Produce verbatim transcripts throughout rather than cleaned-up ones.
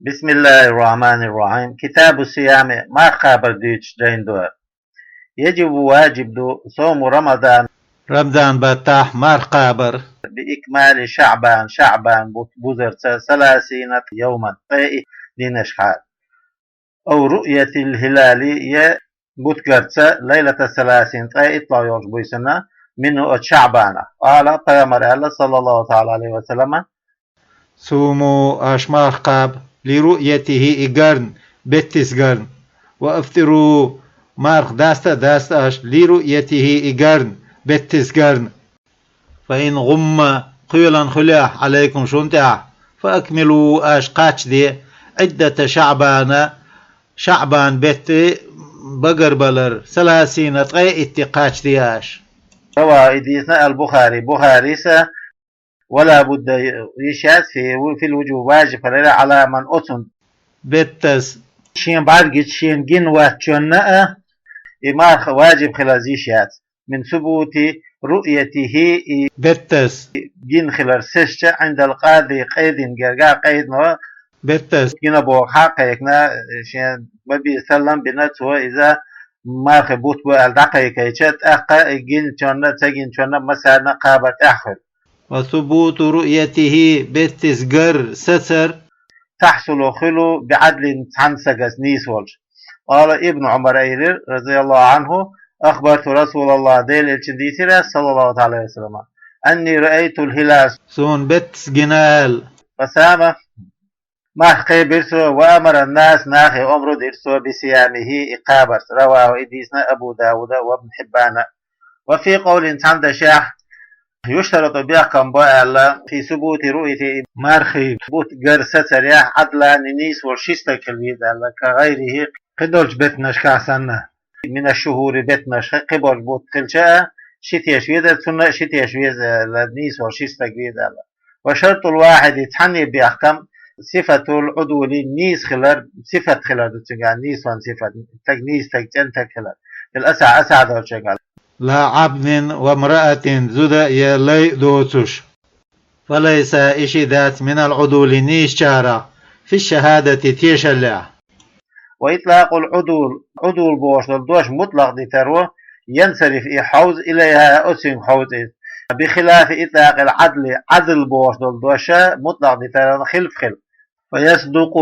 بسم الله الرحمن الرحيم. كتاب الصيام, марха кхабар дуьйцуш жайна ду. يجب, важиб ду, صوم رمضان, Рамадан баттахь марха кхабар, بإكمال شعبان, шаъбан бутт бузарца, ثلاثين يوما, ткъе итт динашха, أو رؤية الهلال, я бутт гарца, ليلة الثلاثين, ткъе иттлагӀа йолчу буьйсанна, منه, оцу шаъбанах. قال, пайхамара аьлла, صلى الله تعالى عليه وسلم: صوموا, аша марха кхаба, لرؤيته, и гарна, беттис гарна. وأفطروا, марха даста а даста аша, لرؤيته, и гарна, беттис гарна. فإن غم, кхоьлина хуьлехь, عليكم, шуна тӀехь, فأكملوا, аша кхаччаде, عدة شعبان, шаъбан беттан багарбалар, ثلاثين, ткъе итт кхаччаде аша. رواه, и дийцина, البخاري, Бухарис а, ولا بد, йиш яц, في, في الوجوب, важиб хилар, على من, оцунна, беттас, шен бӀаьргича шена гина ваьччунна а и марха важиб хиларца йиш яц, من ثبوت رؤيته, и беттас гина хилар сецча, عند القاضي, къедина гергахь, къедино беттас гина боху хьа а кхайкхина, шен бан беза таллам а бина цо, иза мархин бутт бу аьлла дӀакхайкхича, тӀаккха и гиначунна а, ца гиначунна а, массарна а кхабар тӀаьхьахуьлу. وثبوت رؤيته, беттис гар, сацар, تحصل, хуьлу, بعدل, цхьана стагца нийса волуш. قال ابن عمر, элира, رضي الله عنه: أخبرت رسول الله, Делан Элчанна дийцира ас, صلى الله تعالى عليه وسلم, أني رأيت الهلال, суна беттас гина аьлла, فصام, марха кхаьбира цо, وأمر الناس, нахе омра дира цо, بصيامه, и кхабарца. رواه, и дийцина, أبو داود وابن حبان. وفي قول, цхьана дашехь, يشترط, бехкам бо аьлла, في ثبوت رؤيته, и мархин бутт гар сацарехь, عدلان, нийса волу ши стаг хила веза аьлла, كغيره, кхидолчу беттанашкахь санна, من الشهور, беттанашкахь, кхиболчу бутт хилча а, ши теш веза, цунна а ши теш веза аьлла, нийса волу ши стаг веза аьлла. وشرط الواحد, цхьанне бехкам, صفة العدول, нийса хилар, сифат хилар ду цуьнгахь, нийсонан сифат, стаг нийса стаг, цӀена стаг хилар, في الأصح, асахь долчуьнгахь, لا عبد وامرأة, зуда я лай доцуш. فليس, и шиъ дац, من العدول, нийсачарах, في الشهادة, тешаллехь. وإطلاق العدول, Ӏудул бохуш долу дош мутлакъ дитаро, ينصرف, и хьовза, إليها, оцуьнга хьовза иза, بخلاف إطلاق العدل, Ӏадл бохуш долу дош мутлакъ дитаран хилф хила. فيصدق,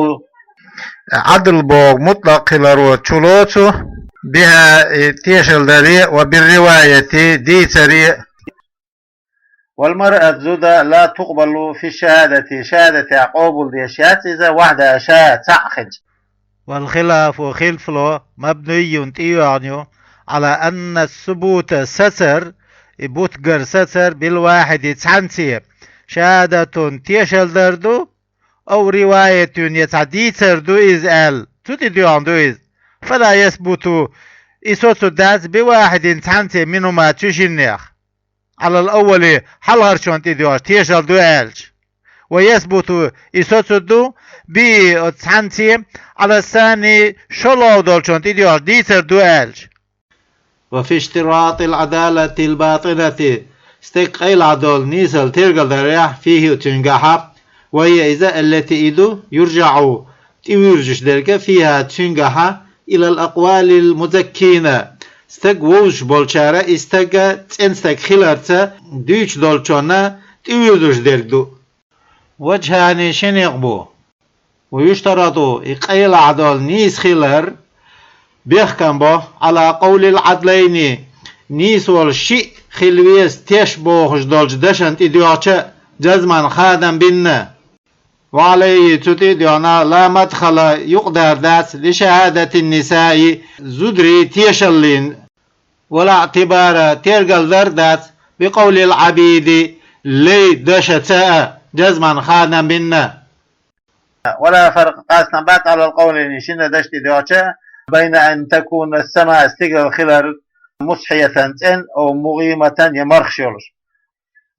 Ӏадл боху мутлакъ хиларо чулоцу, بها, и тешалдаре, وبالرواية, дийцаре. والمرأة, зуда, لا تقبل في الشهادة, шахӀадатехь къобалдеш яц иза, وحدها, ша цхьаъ хилча. والخلاف, хилфо, مبني, тӀейоьгӀна ю, على أن الثبوت, сацар, и бутт гар сацар, بالواحد, цхьанце, شهادة, тешалдар ду, أو رواية, я цхьа дийцар ду иза аьлла, цу тӀе доьгӀна ду иза. فلا يثبت, и соцур дац, بواحد, цхьанце, منهما, цу шиннех, على الأول, хьалхарчунна тӀе доьгӀуш, тешалла ду аьлча. ويثبت, и соцур ду, به, оцу цхьанце, على الثاني, шолгӀа долчунна тӀе доьгӀуш, дийцар ду аьлча. وفي اشتراط العدالة الباطنة, стеган къайлахь долу нийсалла тергалдарехь, فيه, цуьнгахьа, وهي, иза, التي, и ду, يرجع, тӀевуьйржуш дерг, فيها, цуьнгахьа, إلى الأقوال المزكين, стаг вовзуш болчара и стаг цӀена стаг хиларца дуьйцуш долчунна тӀевуьйржуш дерг ду. وجهان, ши некъ бу. ويشترط, и къайлахь долу нийса хилар бехкам бо, على قول العدلين, нийса волу шиъ хила веза теш бохуш долчу дашна тӀе доьгӀча, جزما, хадам бина. وعليه, цу тӀе а доьгӀна, لا مدخل, юкъадар дац, لشهادة النساء, зударий тешаллин, ولا اعتبار, тергалдар дац, بقول العبيد, лай дашаца а, جزما, хадам бина. ولا فرق, къастам бац, على القولين, шина дашна тӀе доьгӀча, بين أن تكون السماء, стигала хилар, مصحية, цӀена, أو مغيمة, я мархаш йолуш.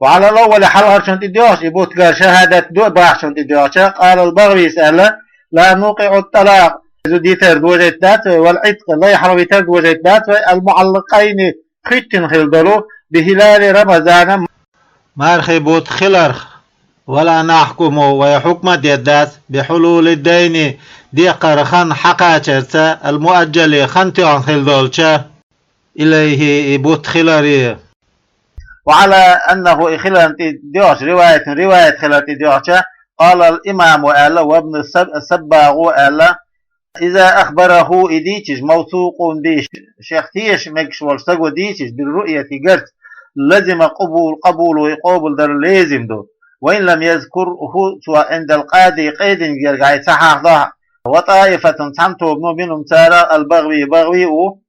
وعلى الأول, хьалхарчунна тӀе доьгӀуш, и бутт гар шахӀадат ду бахчунна тӀе доьгӀча, قال البغوي, аьлла: لا نوقع الطلاق, иза дитар дожийта дац вай, والعتق, лай хьалавитар дожийта дац вай, المعلقين, кхуьттина хила долу, بهلال رمضان, мархий бутт хиларх, ولا نحكم, вай хьукма деддац, بحلول الدين, декхар хан хьакхачарца, المؤجل, хан тоьхна хила долча, إليه, и бутт хиларе. وعلى أنه, и хиларна тӀе доьхча, رواية, риваят хилар тӀе доьхча, قال الإمام, аьлла, وابن الصب-, الصباغ, аьлла, إذا أخبره, и дийцича, موثوق به, шех теша мегаш волча саго дийцича, بالرؤية, гарца, لزم قبول, قبوله, къобалдар лезим ду. وإن لم يذكره, цо عند القاضي, къедин гергахь ца хьахдахь, وطائفة, цхьан тобано, منهم, царах, البغوي, БагӀви ву,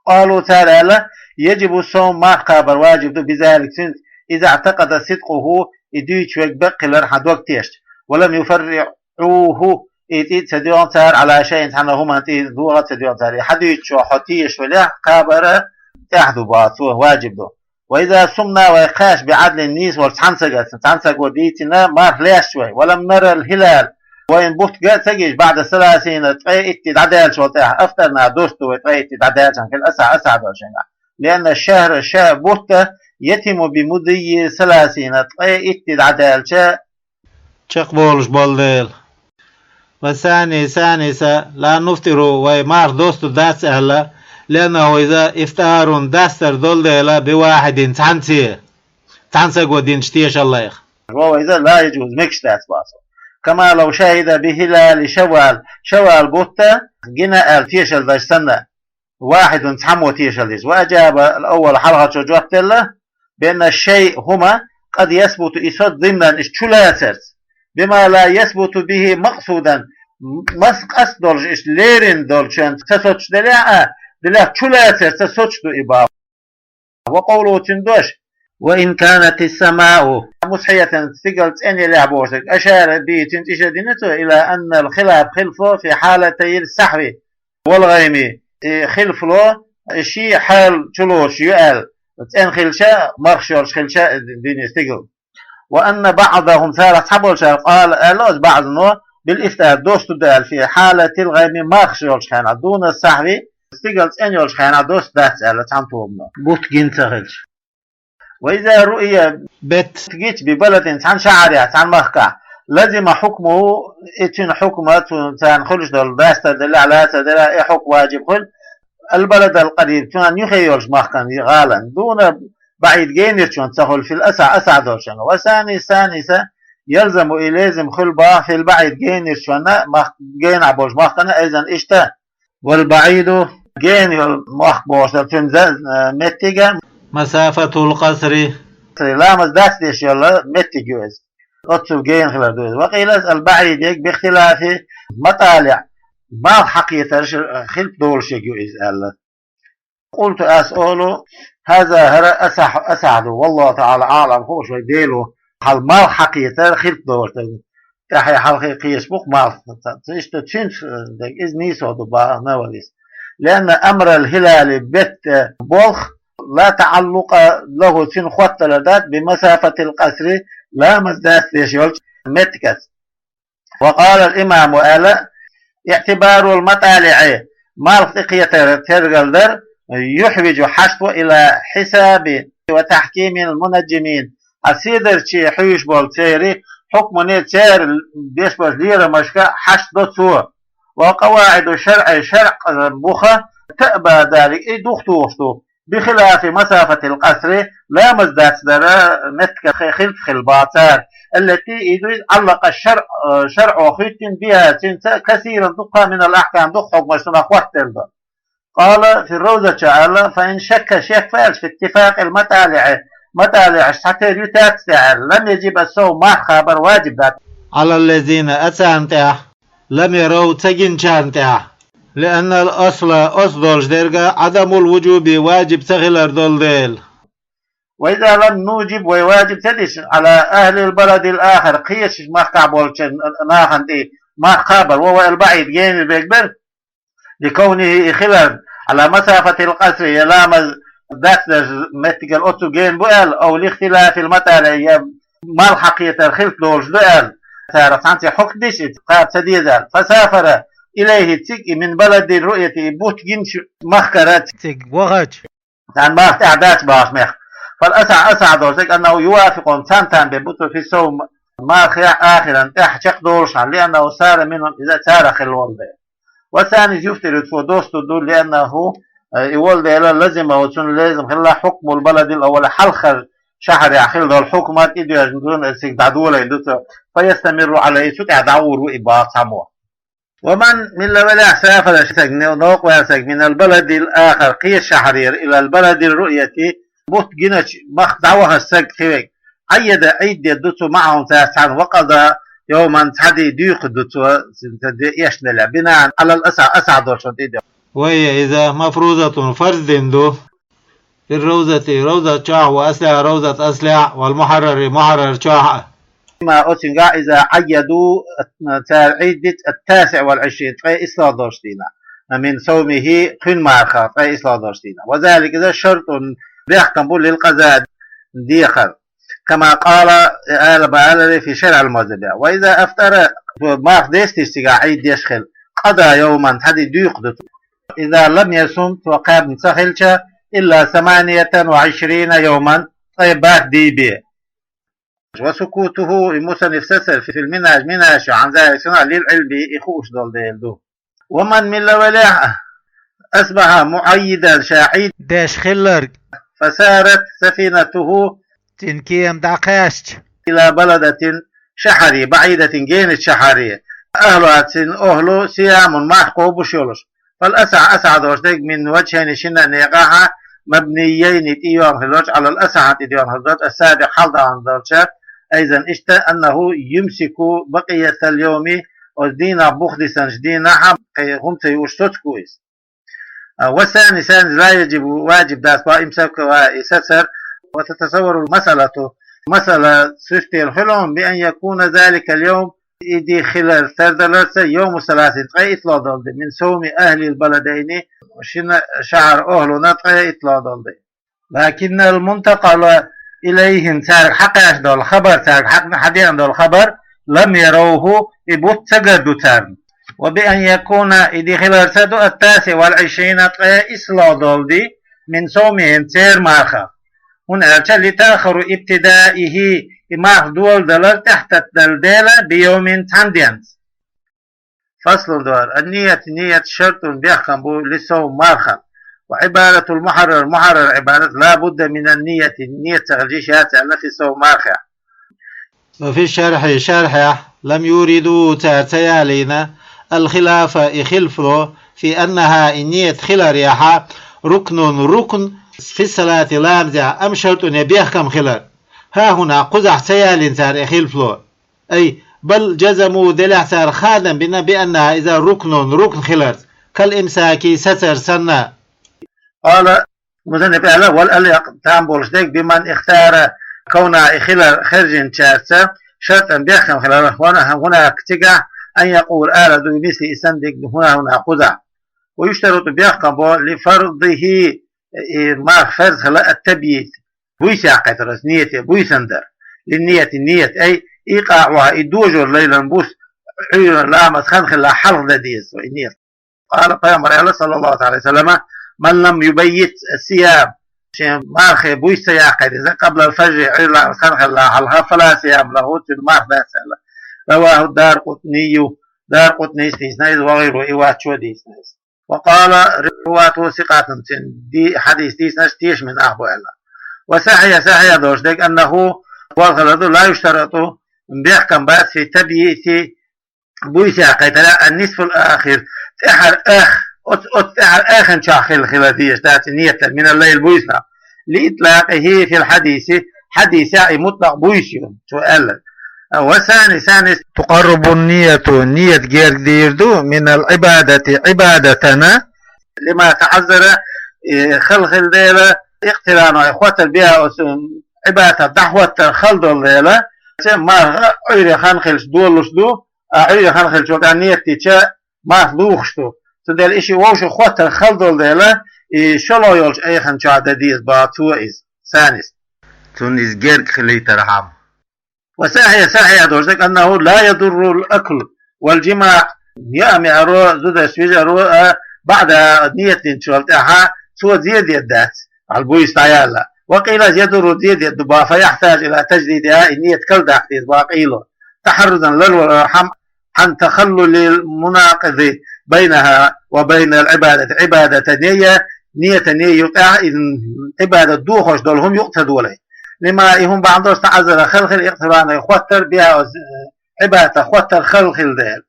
قالوا, цара аьлла, يجب الصوم, марха кхабар важиб ду, بذلك, цуьнца, إذا اعتقد صدقه, и дуьйцуш верг бакъ хилар хьан дог тешча, ولم يفرعوه, и тӀе ца доьгӀна цара, على شيء, цхьана хӀуманна тӀе догӀа ца доьгӀна цара. И хьадуьйцучо хьо тешаш велехь, кхабар тӀехь ду боху, цо важиб ду. وإذا صمنا, вай кхаьчча, بعدل, нийса волчу цхьана сагаца, цхьана саго дийцина марха лаьтташ вай, ولم نر الهلال, вайна бутт ган а ца гича, بعد ثلاثين, ткъе итт де дӀадаьллачул тӀаьхьа, أفطرنا, доссаду вай ткъе итт де дӀадаьллачул тӀаьхьа, хила асахь, асахь долчу хенахь. لأن الشهر, ша-, бутт, يتم بمضي ثلاثين, ткъе итт де дӀадаьлча, чекхболуш болу дела. والثاني, цхьаннеца, لا نفطر, вай марха доссаду дац аьлла, لأنه, иза, إفطار, дастар долу дела, بواحد, цхьаннеца, цхьана саго динчу тешаллех. وهو, иза, لا يجوز, мегаш дац боху. كما لو شهد بهلال شوال, шавал бутт гина аьлла тешалла деш санна, واحد, цхьаммо тешалла деш. وأجاب الأول, хьалхарчо жоп делла, بأن الشيء, хӀума, قد يثبت, и соцу, ضمنا, иза чулацарца, بما لا يثبت به مقصودا, маса къаст долуш, иза лерина долчунна ца соцуш делахь а, делахь чулацарца соцуш ду и боху. وقوله, цуьнан дош: وإن كانت السماء مصحية, стигала цӀена елехь бохург, أشار به, цуьнца ишара дина цо, إلى أن الخلاف, хилфо, في حالتي السحو والغيم, и хилфо, и ши хьал чулоцуш ю аьлла, цӀена хилча, мархаш йолуш хилча дина стигала. وأن بعضهم, царах цхьаболчара, قال, аьлла оцу баӀзано, بالإفطار, доссаду аьлла, في حالة الغيم, мархаш йолчу хенахь, دون السحو, стигала цӀена йолчу хенахь доссадац аьлла цхьана тобано, бутт гина ца хилча. وإذا رؤي, беттан гича, ببلد, цхьана шахьарехь, цхьана махкахь, لزم حكمه, и цуьнан хьукма, цу-, царна хуьлуш долу дастар делахь, лацар делахь, и хьукма важиб хуьлу, البلد القريب, цунна юххе йолчу махкана, гӀалана, دون بعيد, генарчунна ца хуьлу, في الأصح, асахь долчунна. والثاني, الثاني, يلزم, и лезим хуьлу боху, في البعيد, генарчунна, мах-, генахь болчу махкана, أيضا, иштта. والبعيد, гена йолу мохк бохуш дара цуьнан за-, э, меттиг а, مسافة القصر, ламаз дац деш йолу меттиг ю иза. Оццул гена хилар ду иза. وقيل, البعيد, باختلاف المطالع, малх хьакхетарш, э, хилпа долуш ю иза аьлла. قلت, ас олу, هذا, хӀара, أصح, асахь ду, والله تعالى أعلم, хууш вай Дела ву, хьал малх хьакхетар хилпа долуш дерг. ТӀаьхье хьалхе кхеташ бу-кх малх. Иштта цуьнца, э, дерг иза нийсо ду боху Нававис. لأن أمر الهلال, беттан болх, لا تعلق له, цуьнан хотталар дац, بمسافة القصر, ламаз дац деш йолчу меттигаца. وقال الإمام, аьлла, اعتبار المطالع, малх тӀекхетар тергал дар, يحوج, хьашт ву, إلى حساب وتحكيم المنجمين, хьан седарчий хьуьйсуш болу церан хьукмане, церан беш болчу лерамашка хьашт до цо. وقواعد الشرع, шарӀан бух, تأبى ذلك, и духатухуш ду. بخلاف مسافة القصر, ламаз дац дара меттигаца хи-, хилпа хила боху цара, التي, и ду иза, علق الشرع, э, шарӀо хӀоьттина, بها, цуьнца, كثيرا, дуккха, من الأحكام, дукха хьукмаш, цунах хоттаделла ду. قال في الروضة, аьлла, فإن شك, шек ваьлча, في اتفاق المطالع, маталиӀаш цхьатера ю, тац те аьлла, لم يجب الصوم, марха кхабар важиб дац, على الذين, оцарна тӀехь, لم يروا, ца гинчарна тӀехь. لأن الأصل, оцу долуш дерг а, عدم الوجوب, важиб ца хилар долу дела. وإذا لم نوجب, вай важиб ца дича, على أهل البلد الآخر, кхечу махкахь болчу нахана тӀе марха кхабар, وهو البعيد, генара берг бара, لكونه, и хиларна, على مسافة القصر, я ламаз дац деза меттигал оццул гена бу аьлла, أو لاختلاف المطالع, я малх хьакхетар хилпа долуш ду аьлла, цара цхьаьнцций хьукм дича, кхаба ца деза аьлла. فسافر إليه, цига и, من بلد الرؤية, и бутт гинчу махкара, цига вахача, царна марха тӀехь дац бохуш мех. فالأصح, асахь долуш дерг, أنه يوافقهم, царна тӀам бен бу цо في الصوم, мархехь, آخرا, тӀаьхьа чекхдолуш хьан, لأنه صار منهم, иза царах хилла волу дела. والثاني يفطر, цо достур ду, لأنه, э, и волу дела, لزمه, цунна лазим хилла حكم البلد الأول, хьалхара шахьарехь хилла долу хьукмат, и доьжна ду, цига дӀадолийна ду цо, فيستمر عليه, цу тӀехь дӀагӀур ву и боху цхьаммо. ومن, милла велахь, سافر, стаг, новкъа ваьлла стаг, من البلد الآخر, кхечу шахьарера, إلى بلد الرؤية, бутт гиначу махка дӀаваханчу стаг хи вега, عيد, Ӏийд деш ду цо, معهم, цаьрца цхьаьна, وقضى يوما, цхьа де дуьйцур ду цо, цуьнан де эшна делахь, بناء على الأصح, асахь долчунна тӀе де. وهي иза مفروضة, фарз дина ду, في الروضة, ровзат чохь, وأصلها, ровзат аслехь, والمحرر, мухьаррар чохь а. بما, оцуьнгахь, إذا عيدوا, цара Ӏийд дича, التاسع والعشرين, ткъе исс долчу дийнахь, من صومه, кхуьнан мархах, ткъе исс долчу дийнахь. وذلك, иза, شرط, бехкам бу, للقضاء, дехар. كما قال, ала бан аларе, في شرح المهذب. وإذا أفطر, марха дестийча цигахь Ӏийд деш хилла, قضى يوما, цхьа де дуьйцур ду цо, إذا لم يصم, цо кхаьбна ца хилча, إلا ثمانية وعشرين يوما, ткъе бархӀ де бен. وسكوته, и мусанниф сацар, في المنهاج, Минхаж, عن ذلك, цунах, للعلم, и хууш долу дела ду. ومن, милла велахь а, أصبح معيدا, ша Ӏийд деш хилларг, فسارت سفينته, цуьнан кема дӀакхаьчча, إلى بلدة, шахьаре, بعيدة, геначу шахьаре, أهلها, цуьнан охӀла, صيام, марха кхобуш йолуш. فالأصح, асахь долуш дерг, من وجهين, шина а некъахь, مبنيين, тӀейогӀуш хиллачу, على الأصح, тӀейогӀуш хиллачу, السابق, хьалха дӀадаханчу, أيضا, иштта, أنه يمسك بقية اليوم, оцу дийнахь, бух дисинчу дийнахь кхин хӀума ца юуш соцур ву иза. А, والثاني, цхьаьнца, لا يجب, ваджиб дац, وإمساكها, и сацар, وتتصور المسألة, масала суьртелла хуьлу хьуна, بأن يكون ذلك اليوم, и де хилар тардаларца, يوم الثلاثين, ткъе итт долу де, من صوم أهل البلدين, шина шахьар охӀлана ткъе итт долу де. لكن المنتقل إليهم, цаьрга хьакхаьчна долу хабар, цаьрга хьакхаьчна долу хабар, لم يروه, и бутт ца гар ду царна. وبأن يكون, и де хиларца ду, التاسع والعشرين, ткъе исс долу де, من صومهم, церан мархах. ХӀунда аьлча, لتأخر ابتدائه, и марха доладалар тӀаьхьататтадала дела, بيوم, цхьана денца. فصل, дуьххьара. النية, ният, شرط, бехкам бу, للصوم, мархах. وعبادة المحرر, мухьаррар Ӏибадат, لا بد من النية, ният ца хилча йиш яц аьлла, في الصوم, мархехь. وفي الشرح, шархехь, لم يوردوا, цара ца ялийна, الخلاف, и хилф ло, في أنها, и ният хиларехь, ركن, рукн, في الصلاة, ламазехь, أم شرط, я бехкам хилар. ХӀаъ, хӀунда кхузахь ца ялийна цара и хилф ло. أي بل جزموا, делахь цара хадам бина, بأنها, иза, ركن, рукн хиларца, كالإمساك, сацар санна. قال, мусанниф аьлла, والأليق, там болуш дерг, بمن اختار كونها, и хилар хержинчаьрца, شرطا, бехкам хилар, هنا, هناك, цигахь, أن يقول, ала ду, مثل, и санна дерг, هنا, هنا, кхузахь. ويشترط, бехкам бо, لفرضه, и марха фарз хила, التبييت, буьйса яккхийтар, оцу нияте буьйсанна дар. للنية, ният, أي إيقاعها, и дожор лайлан бус, Ӏуьйранна ламаз хан хилла хьалха дан деза цо и ният. قال, пайхамара аьлла, صلى الله عليه وسلم, من لم يبيت الصيام, шен мархе буьйса ца яккхийта иза, قبل الفجر, Ӏуьйра ламаз хан хилла хьалха, فلا صيام له, цуьнан марха дац аьлла. رواه الدارقطني, Даракъутнис дийцина иза, وغيره, и вац чо дийцина иза. وقال رواته ثقات, цуьнан ди-, хьадис дийцинарш тешаме нах бу аьлла. وصحيح, сахьихь долуш дерг, أنه, валхалла ду, لا يشترط, бехкам бац, في التبييت, буьйса яккхийтарехь, النصف الآخر, тӀаьхьара ах, оцу, оцу тӀаьхьара аханчохь хила, хила дезаш дац и ният, من الليل, буьйсанна. لإطلاقه في الحديث, хьадисехь и мутлакъ буьйса ю, цо аьлла. والثاني, цхьаьнца, تقرب النية, ният герга дийр ду, من العبادة, Ӏибадатана, لما تعذر, и хала хилла дела, اقترانها, хӀоттар беа оцу Ӏибадатах дӀахӀоттар хала долу дела, цу марха Ӏуьйре хан хилча долуш ду, а Ӏуьйре хан хилча вакъа ният дича марха духуш ду. Цундела и шиъ вовшах хӀоттар хала долу дела, и шолгӀа йолчу айханчохь дан деза боху цо иза, цхьаьнца. Цунна иза герга хилийтархьама. وصحيح, сахьихь долуш дерг, أنه لا يضر الأكل والجماع, яа-маьаро, зударшца вижаро а, بعدها, ният динчул тӀаьхьа, цо зен дийр дац, хьал буьйса дӀаяьлла. وقيل يضر ديد يد با، فيحتاج إلى تجديدها، и ният калдаккха деза ба къийла. تحرزا للورحم عن تخلل المناقض بينها وبين العبادة. Ӏибадатанеи ниятанеи юкъе, из Ӏибадат дохош дола хӀума юкъе ца доле. لما, и хӀума бахьан долаш, تعذر, хала хилар, اقتران, хоттар, بها, Ӏибадата хоттар хала хилар дела.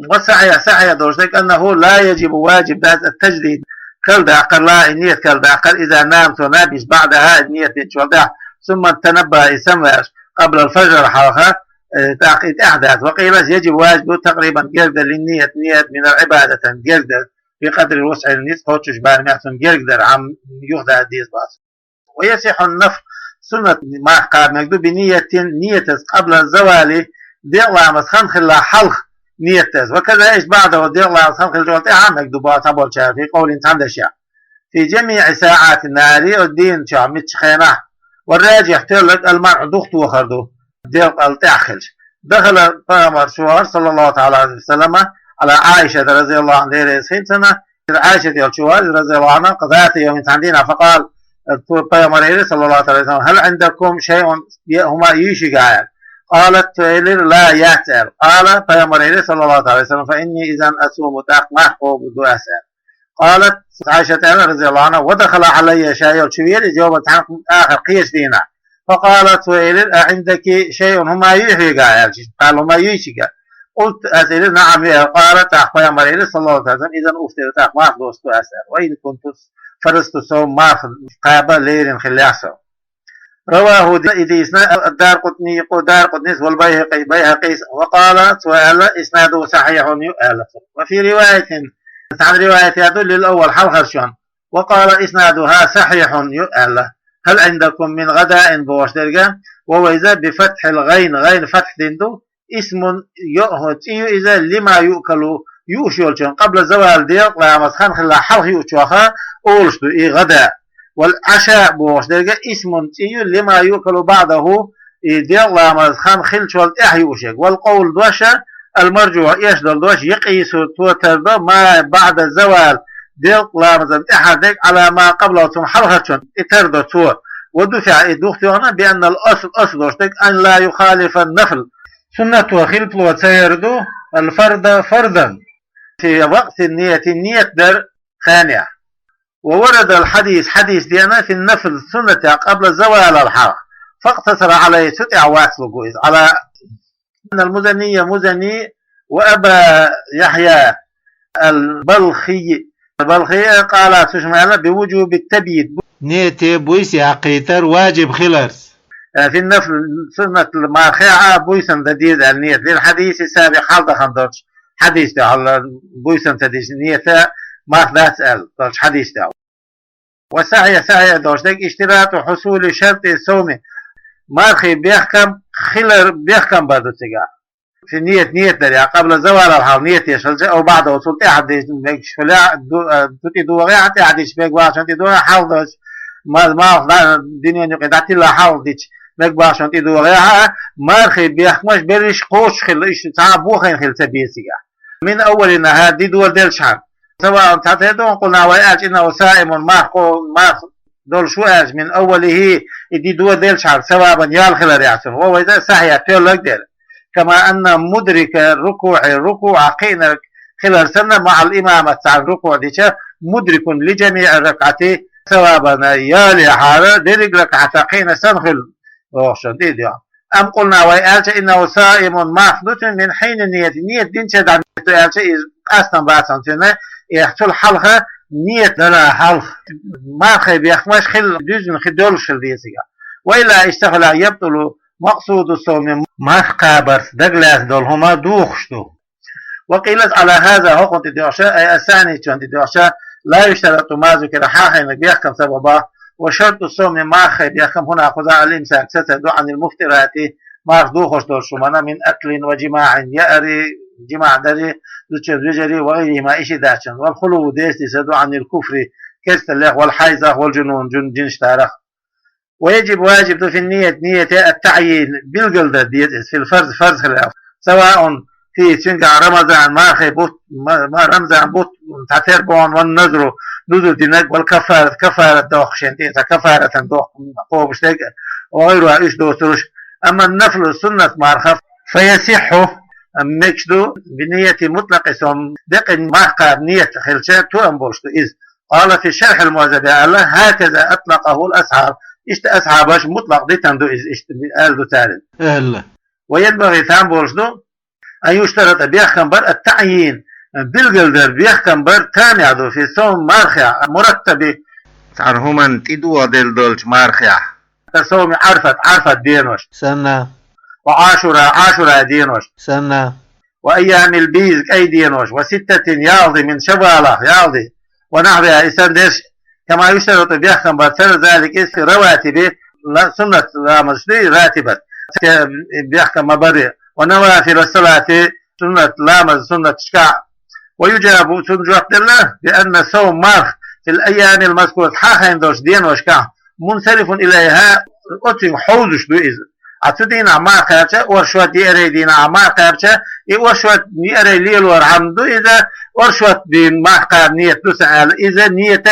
والصحيح, сахьихь долаш дерг, أنه لا يجب, важиб дац, التجديد, калдаккхар, ла, и ният калдаккхар, إذا نام, цо наб йича, بعدها, из ният динчул тӀехьа, ثم تنبه, и самаваьлча, قبل الفجر, хьалха, э, тӀаккха и тӀехьа дац. وقيل يجب, важиб ду, تقريبا, гергадар, للنية, ният, من العبادة, гергадар, بقدر الوسع, низ кхоччуш барамехь цун гергадар, Ӏам юхадаха деза бац. ويصح النفل, суннат марха кхаба мегаргда, بنية, ниятаца, قبل الزوال, декъа ламаз хинна хилла хьалха ният даьд. وكذا, иштта, بعده, декъа ламаз хинна хиллачул тӀехьа а мегаргда, боху цхьаболчара, في قول, цхьан дешаца. في جميع ساعات النهار, оцу дийнан чохь муьлххачу хенахь а. والراجح, тоьлларг, المنع, духтохар ду, декъал тӀехь хилча. دخل, пайхамар чу вахара, صلى الله تعالى عليه وسلم, على عائشة رضي الله عنها, Дела реза хилда цунна, Ӏайшат йолчу вара, رضي الله عنها, ذات يوم, цхьана дийнахь, فقال, цо, пайхамара элира, صلى الله عليه وسلم: هل عندكم شيء, е хӀума юй шуьга, аьлла. قالت, цо элира: لا, яц, аьлла. قال, пайхамара элира, صلى الله عليه وسلم: فإني إذا أصوم, тӀаккха марха кхобур ду ас, аьлла. قالت, Ӏайшат аьлла, رضي الله عنها: ودخل علي, ша йолчу веара иза, йома цхьана, ахар кхечу дийнахь. فقال, цо элира: أعندك شيء, хӀума юй хьоьга, аьлла, кхалла хӀума юй шуьга. قلت, ас элира: نعم, ю, аьлла. قال, тӀаккха пайхамара элира, صلى الله عليه وسلم: إذا أفطر, тӀаккха марха доссу ас, аьлла. وإن كنت فرضت الصوم, марха кхаба лерина хиллехь со. رواه, и дийцина, الدارقطني, Даракъутнис, والبيهقي, Байхьакъис, وقال, цо аьлла: إسناده صحيح, ю, аьлла цо. وفي رواية, цхьана риваят яду, للأول, хьалхарчунна. وقال: إسنادها صحيح, ю, аьлла. هل عندكم من غداء, бохуш дерг, вовайза, بفتح الغين, гӀайн фатхь дина ду, اسم, йо-, хӀо, цӀе ю иза, لما يؤكل, юуш йолчун, قبل الزوال, декъа ламаз хинна хилла хьалха юучух олуш ду и гӀада. والعشاء бохуш дерг, اسم, цӀе ю, لما يؤكل بعده, и декъа ламаз хинна хиллачул тӀехь юуш ерг. والقول, дош, المرجوح, эшдолу дош, يقيس, цо тардо, ما بعد الزوال, декъа ламазан тӀаьхьара дерг, على ما قبله, цунна хьалхарчунна, и тардо цо. ودفع, и духтоьхна, بأن الأصل, асл долуш дерг, أن لا يخالف النفل, суннато хилпало ца яр ду, الفرض فرضا, في وقت النية, ният даран хенахь. وورد الحديث, хьадис деана, في النفل, суннатехь, قبل الزوال, хьалха. فاقتصر عليه, цу тӀехь вацлуг ву иза, على أن المزني, Музани, وأبا يحيى البلخي, Балхи, قالا, цу шимала, بوجوب التبييت, нете буьйса яккхийтар важиб хиларца. في النفل, суннат мархехь а буьйсанна дан деза аьлла ният. للحديث السابق, хьалха дахана долчу хьадисехь, хьалха буьйсанна ца дича ният марха дац аьлла долчу хьадисехь. والصحيح, сахьихь долуш дерг, اشتراط حصول شرط الصوم, мархи бехкам хилар бехкам бар ду цигахь. Шен ният, ният дарехь, قبل الزوال, хьалха ният деш хилча, أو بعده, цул тӀаьхьа дича мегаш хилча, ду-, а, цу тӀе догӀехь, тӀаьхьа дича мегаш вац, цул тӀе догӀехь, хьалха долчу, ма-, малх да-, дуьненан юкъе дӀатилла хьалха дича мегаш вац, цул тӀе догӀехь, мархи бехкамаш берриш кхочуш хилла, иштта цхьа а бохийна хилла ца беза цигахь. من أول النهار, ди доладелчхьана. سواء, цхьатерра ду, قلنا, вай аьлча, إنه صائم, марха кхо-, марха долуш ву аьлча, من أوله, и ди доладелчхьана, ثوابا, ял хиларехь цунна. وهو, иза, صحيح, тоьлларг дела. كما أن مدرك الركوع, рукуӀ кхиънарг хилар санна, مع الإمامة, цхьаьна рукуӀ дича, مدرك لجميع الركعة ثوابا, ялехьара дерриг ракаӀатах кхиъна санна хуьлу, бохуш ду иза. أم قلنا, вай аьлча, إنه صائم, марха ду цуьнан, من حين النية, ният динчу дӀа ният ду аьлча, иза къастам бацахь цуьнан, эхь, цул хьалха, ният даран хьалха, мархи бехкамаш хилла дуьззина хи долуш хила деза цигахь. وإلا اشتغل, يبطل مقصود الصوم, марха кхабарца дагалаьцна долу хӀума духуш ду. وقيل على هذا, хӀокхунна тӀедоьгӀча, أي الثاني, цунна тӀедоьгӀча, لا يشترط ما ذكر, хьахийнарг бехкам ца бан боху, وشرط الصوم, мархи бехкам, هنا, кхузахь, الإمساك, сацар ду, عن المفطرات, марха дохош долчу хӀуманах, من أكل وجماع, яари, жимаӀ дари, зудчун вежари, وغيرهما, и ши даьчун, والخلو, деза дисар ду, عن الكفر, керсталлех, والحيضة, والجنون, жин-, жин-, жинаш дарах. ويجب, важиб ду, في النية, нияте, التعيين, билгалдар деза иза, في الفرض, фарз хиларехь, سواء في И цуьнгахь Рамазан мархий бутт, ма-, ма-, Рамазан бутт, цхьа тера бахана, ван назру, нузур динарг, вал каффарат, каффарат доккху шен тӀе, цхьа каффаратан доккху кхобуш дерг, ва гӀайруха, уьш доцурш. Амма нафлу, суннат марха, фа ясихху, мегаш ду, би нияти мутлакъи сом, декъий марха кхаба ният хилча, тоам болуш ду иза. Къала фи шархьил мугӀаззаби аьлла, хӀаказа атлакъахул асхьаб. Иштта асхьабаш мутлакъ дитина ду иза, иштта аьлла ду цара. Аьлла. Ва янбагӀи, там болуш ду, ан юштарата, бехкам бар, ат-таӀйин, билгалдар, бехкам бар, тамехь ду, фи сом, мархехь, мураттаби, цхьана хӀуманна тӀедогӀа делла долчу мархехь. Ка сом Ӏарфат, Ӏарфат денош. Санна. Ва Ӏашура, Ӏашура денош. Санна. Ва айямил бийз, кӀай денош. Ва ситтатин, ялх ди, мин шаввалахь, ялх ди. Ва нахьвиха, и санна дерш, кама юштарату, бехкам бар, цара залик, иза фи раватиби, ла-, суннат ламазаш дуй, ратибат. Те бехкам ма барри. Ва навафил салати, суннат ламаз, суннаташкахь. Ва южабу, цунна жоп делла, би анна сом, марх, фил айямил мазкурат, хьахийна долчу деношкахь, мунсарифун илайха, оцуьнга хьовзуш ду иза. А цу дийнахь марха кхаьбча, оршот, еарай дийнахь марха кхаьбча, и оршот, еарай лелорхьама ду иза, оршот дийнахь марха кхаба ният ду сан аьлла, иза ният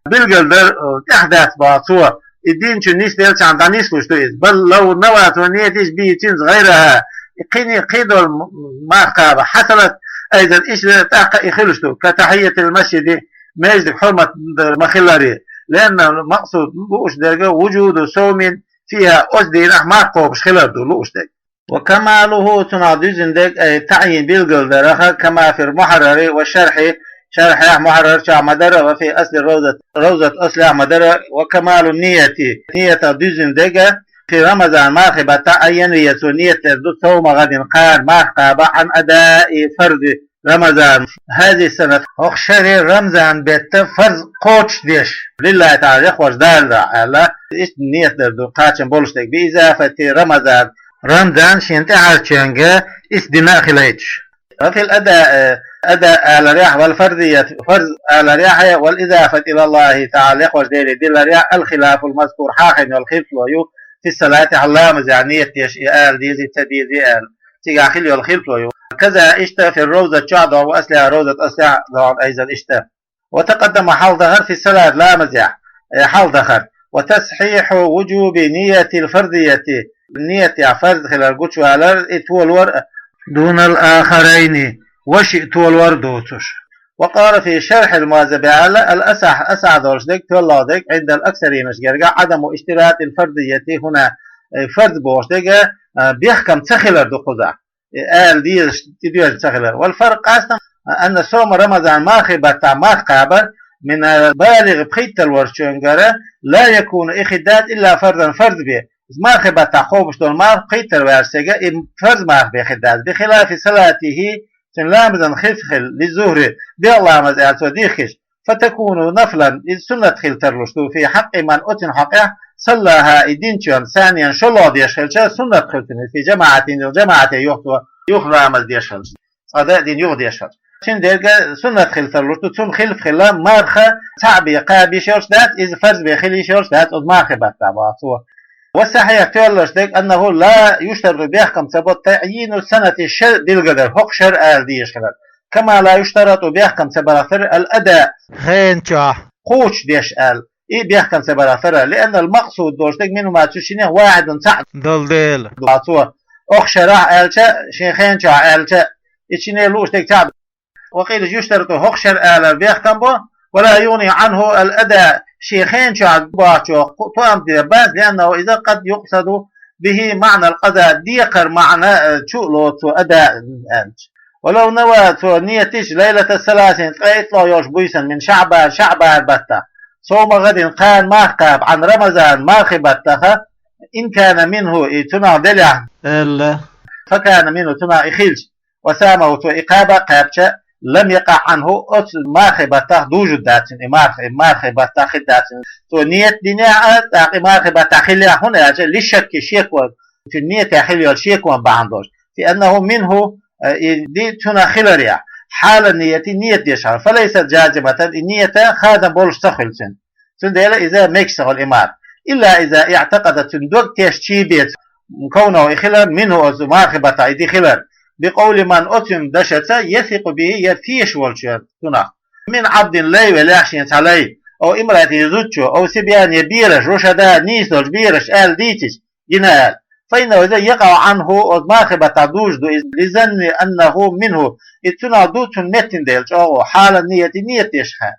билгалдар, э, тӀехь дац боху цо. И динчу нисделчахьана дӀанислуш ду иза. Бал лав нава, цо ният йича, бийцинца гӀайраха, и кхин, кхидолу марха кхаба, хьасалат, айзан, иштта тӀаккха и хуьлуш ду. Ка тахьийятил масжиди, междиг хьурмат дар ма-хиллара. Лаьнна макъсуд лууш дерг вужуду сомин фиха, оцу дийнахь марха кхобуш хилар ду лууш дерг. Ва камалуху, цунах дуьззина дерг, ай таӀйин, билгалдараха, кама фил мухьаррари ва шархьи, шархьехь, мухьаррар чохь ма-дарра, ва фи асли равзат, равзат аслехь ма-дарра, ва камалу нияти, ниятах дуьззина дерг, фи рамазан, мархи баттахь, ан янвия, цо ният дер ду, савма гӀадин, кхана марха кхаба, Ӏан адаи фарзи рамазан, хӀазихи санат, хӀокху шаре рамазан бетта фарз кхочушдеш, лиллахӀи таӀала, лехварш Далла аьлла, иштта ният дар ду, кхачам болуш дерг, би изафати рамазан, рамазан шена тӀаьхьарчоьнга иштта дина а хилайташ. Ва фил ада, ада аларехь, вал фарзият, фарз аларехь, вал изафат илаллахӀи таӀала, лехварш Деле диларехь, ал хилафул мазкур, хьахийна йолу хилфо ю, фи салати, хьан ламазехь ният деш, и ала дезий, ца дезий аьлла. Цигахь хила йолу хилфо ю. Каза, иштта, фи равзат чохь догӀу, ва аслиха, равзат аслехь догӀу, айзан, иштта. Ва такъаддама, хьалха дахар, фи салат, ламазехь, э, хьалха дахар. Ва тасхьихьу вужуби ниятил фарзияти, ниятехь фарз хилар гучувалар, и толор, дунал ахарайни, ва шиъ толор доцуш. Ва къала фи шархьил мугӀаззаби аьлла, ал асахь, асахь долуш дерг, тоьллалгӀа дерг, Ӏиндал аксаринаш герга, Ӏадаму иштиратил фарзияти хӀуна, э, фарз бохуш дерг, э, бехкам ца хилар ду кхузахь. Э, ала дезаш, тӀедоьжна ца хилар. Вал фаркъ, къастам, анна сома рамазан, мархи баттахь марха кхабар, мин, э, балигӀ, пхийтталварчуьнгара, ла якуну, и хир дац, илла фарзан, фарз бен. Мархи баттахь кхобуш долу марха пхийтталваьлча стеган, и фарз марха бен хир дац. Бихилафи салатихи, цуьнан ламазан хилаф хила, ли зухри, дегӀ ламаз аьлла цо дихкича, фатакуну нафлан, иза суннат хила тарлуш ду, фи хьакъи ман, оццуьнан хьокъехь, саллаха, и динчун, саниян, шолгӀа деш хилча, суннат хила цуьнан, фи жамаӀатин, жамаӀате юха цо, юха ламаз деш хилча, цкъа дан а дина юха деш хилча. Цуьнан дерга суннат хила тарлуш ду, цунна хилаф хила, марха цхьаъ бен кхаба йиш йолуш дац, иза фарз бен хила йиш йолуш дац, оцу мархи баттахь боху цо. Ва сахьихь, тоьллалгӀа дерг, аннаху ла юштарту, бехкам ца бо, таӀйину санати, шар билгадар, хӀокху шар ала дезаш хилар. Кама ла юштарату, бехкам ца барах тера, ал ада, хенчохь кхочушдеш аьлла. И бехкам ца барах тера, лианнал макъсуд долуш дерг, минхума, цу шинех, вахьидун, цхьаъ долу дела. Цо, хӀокху шарахь аьлча, шен хенчохь аьлча, и шине лууш дерг цхьаъ. Ва къила юштарту, хӀокху шар алар бехкам бо, ва ла югӀни Ӏанху ал ада, шен хенчохь бохучух тоам бан бац, лианнаху, иза, къад юкъсаду бихи маӀнал къаза, декхар маӀна, э, чу а лоцу цо ада аьлча. Ва лав нава, цо ният йича, лайлата саласин, ткъе итт ло йолуш буьйсанна, мин шаӀбан, шаӀбан баттахь, савма гӀадин, кхана марха кхаба, Ӏан рамазан, мархи баттаха, ин кана минху, и цунах делахь, аьлла, фа кана минху, цунах и хилча, ва самаху, цо и кхаба а кхаьбча, лам якъаӀ Ӏанху, оцу мархи баттахь дужур дац цуьнан, и марха, и мархи баттахь хир дац цуьнан. Цо ният динехь а, тӀаккха и мархи баттахь хилехь, хӀунда аьлча, лишакки, шеко, цуьнан ниятехь хила йолу шеко бахьана долуш. Фи аннаху минху, э, и ди цунах хиларехь, хьала нияти, ният деш хьала. Фалайсат жазиматан, и ният хадам болуш ца хуьлу цуьнан. Цундела иза мегаш ца хуьлу и марха. Илла иза иӀтакъада, цуьнан дог тешча бен, кавнаху, и хилар, минху, оцу мархи баттахь и ди хилар. بقول من оцун дешаца يثق به я тешаш волчо цунах. من عبد лай велахь шен цхьа лай, أو امرأة зудчо, أو صبيان я бераш, رشداء нийса долча бераш аьлла дийцича, гина аьлла. فإنه иза يقع عنه оцу мархий баттахь дужуш ду иза, لظن أنه منه и цунах ду цунна меттина дела чӀогӀа, حال النية нийят деш хьа.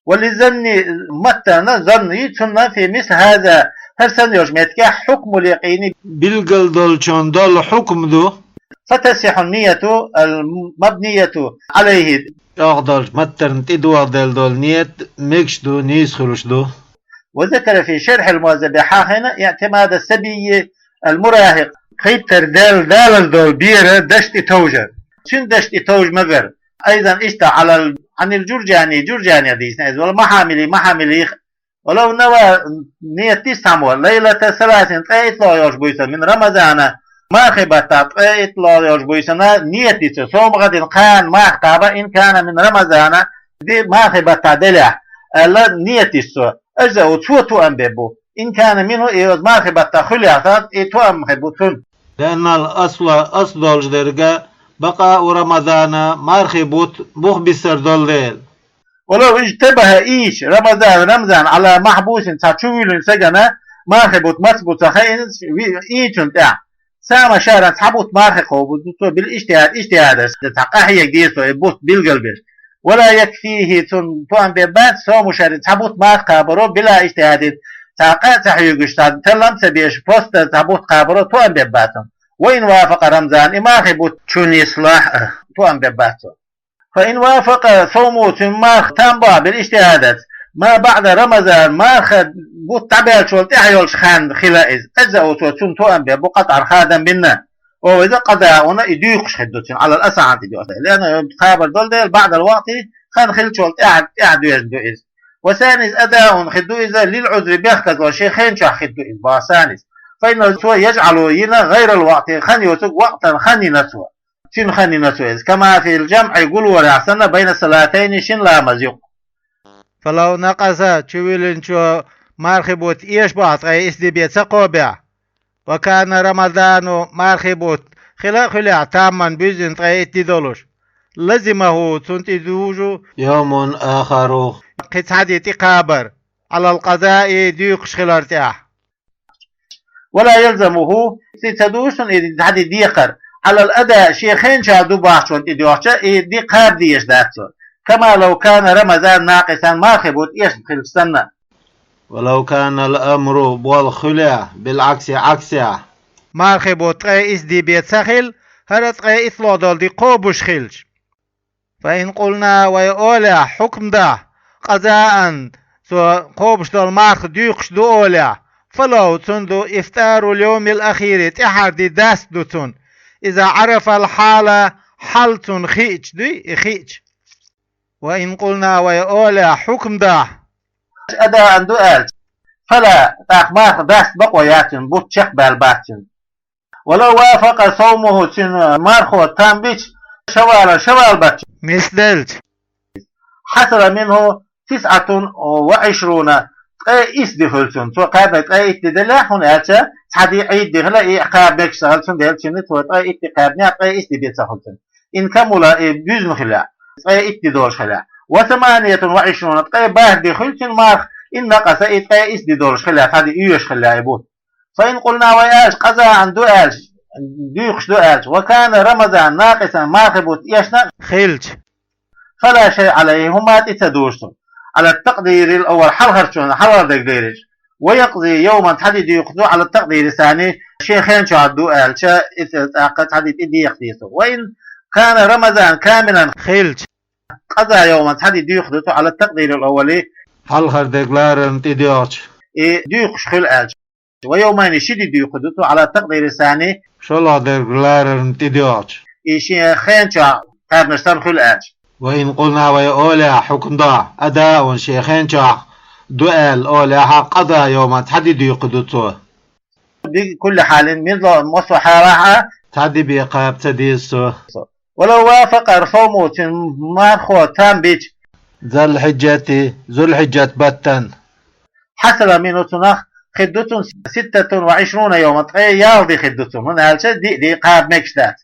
وللظن маттана, зонна ю цунна في مثل هذا хӀара санна йолчу меттигехь حكم اليقين билгал долчун долу хьукм ду. فتصح النية المبنية عليه чӀогӀа долчу маттарна тӀедогӀделла долу нийят мегаш ду, нийса хуьлуш ду. وذكر في شرح المهذب хьахийна اعتماد الصبي المراهق кхайттар дел далаза долу бера дашна тӀе товжар. Цуьнан дашна тӀе товжа мегар. أيضا иштта على ال- عن الجرجاني Журжани дийцина иза, والمحاملي Махьамилих, ولو نوى нийят дича цхьаммо ليلة ثلاث ткъе итт лоха йолчу буьйсанна من رمضان мархий баттахь ткъе итт лоха йолчу буьйсанна нийят дича, صوم غد кхана марха кхаба إن كان من رمضان ди мархий баттахь делахь, аьлла нийят дича цо, أجزأه цо тоам бе бу, إن كان منه и оцу мархий баттахь хуьлу яхь санна и тоам хир бу цунна. لأن الأصل асл долуш дерг بقاء رمضان мархий бутт бух бисар долу дела. ولو اجتبه ийча رمضان Рамзан على محبوس цхьа чувуьйлина стагана мархий бутт маца бу ца хаийна ийцунна тӀехь, صام شهرا цхьа бутт мархий кхобу цо بالاجتهاد иштиадаш, цхьа къахьега деза цо и бутт билгал беш. ولا يكفيه цунна тоам бе бац صوم شهر цхьа бутт марха кхабаро بلا اجتهاد цхьа къа а ца хьоьгуш, цхьа таллам а ца беш, просто цхьа бутт кхабаро тоам бе бац цунна. وإن وافق رمضان и мархий бутт чу нислахь а, тоам бе бац цо. فإن وافق صومه цуьнан марха там бахь بالاجتهاد ما بعد رمضان марха бутт дӀабаьллачул тӀаьхьа йолчу ханна хила иза, أجزأه цо цунна тоам бе бу قطعا хадам бина. О иза قضاء и дуьйкхуш хир ду цуьнан على الأصح тӀе дуьйкхуш, لأنه кхабар долу дела بعد الوقت хан хиллачул тӀаьхьа, тӀаьхьа доьжна ду иза. والثاني أداء хир ду иза للعذر бехказло шен хен чохь хир ду иза боху санис. فإنه цо يجعل йина غير الوقت хан йоцург وقتا хан йина цо. Цуьнан хан йина цо иза. كما في الجمع гулорехь санна بين الصلاتين шина ламаз юкъа. فلو نقص чувуьйлинчо мархий бутт эша бахь ткъе исс де бен ца кхобехь, وكان رمضان мархий бутт хила а хуьлехь تاما буьззина ткъе итт де долуш, لزمه цунна тӀе дужу يوم آخر кхин цхьа де тӀекхабар على القضاء дуьйкхуш хилар тӀехь. ولا يلزمه цӀе ца дужу цунна и цхьа де декхар على الأداء шен хен чохь ду бахчонна тӀе доьгӀча и де кхаба дезаш дац цо. كما لو كان رمضان ناقصا мархий бутт эшна хилча санна. ولو كان الأمر болх хуьлехь بالعكس Ӏаксехь, мархий бутт ткъе исс де бен ца хилла, хӀара ткъе итт лоха долу де кхобуш хилча. فإن قلنا вай олехь, хьукм дахь, قضاء цо кхобуш долу марха дуьйкхуш ду олехь, فله цунна ду إفطار اليوم الأخير тӀаьхьара де даста ду цунна, إذا عرف الحال хьал цунна хиъча дуй и хиъча. وإن قلنا вай олехь, хьукм дахь, أداء ду аьлча, فلا тӀаккха марха даста бакъо яц цуьнан, бутт чекхбаьлла бац цуьнан. ولو وافق صومه цуьнан мархо там бича شوالا шавал баттачу мисделча. حصل منه تسعة وعشرون ткъе исс де хуьлу цунна. Цо кхаьбнарг ткъе итт де делахь, хӀунда аьлча цхьа де Ӏийд де хила, и кхаба мегаш ца хила, цундела цуьнан цо ткъе итт де кхаьбнехь ткъе исс де бен ца хуьлу цуьнан. إن كمل и буьзна хилахь, ткъе итт де долуш хилахь. وثمانية وعشرون ткъе бархӀ де хуьлу цуьнан марха, إن نقص и ткъе исс де долуш хилахь, цхьа де оьшуш хилахь и бутт. فإن قلنا вай аьлча قضاء ду аьлча, дуьйкхуш ду аьлча, وكان رمضان ناقصا мархий бутт эшна хилча, فلا شيء عليه хӀума тӀе ца дужу цунна, على التقدير الأول хьалхарчунна, хьалхара дерг дерриш. ويقضي يوما цхьа де дуьйкхуш ду على التقدير الثاني шен хен чохь ду аьлча, иза тӀаккха цхьа де тӀе декха деза цо. وإن كان رمضان كاملا хилча, قضى يوما цхьа де дуьйкхуш ду цо على التقدير الأول хьалхара дерг ларарна тӀе доьгӀча, и дуьйкхуш хуьлу аьлча. ويومين ши де дуьйкхуш ду цо على التقدير الثاني шолгӀа дерг ларарна тӀе доьгӀча, и шен хен чохь кхаьбнарш санна хуьлу аьлча. وإن قلنا вай олехь, хьукм дахь, أداء шен хен чохь ду аьлла олехь, قضى يوما цхьа де дуьйкхуш ду цо. بكل حال муьлхха а хьалахь а цхьа де бен кхаба ца деза цо. ولو وافق صومه цуьнан мархо там бича ذا الحجة зулхьиджат баттана, حصل منه цунах хир ду цунна ستة وعشرون يوما ткъе ялх де хир ду цунна, хӀунда аьлча диъ де кхаба мегаш дац.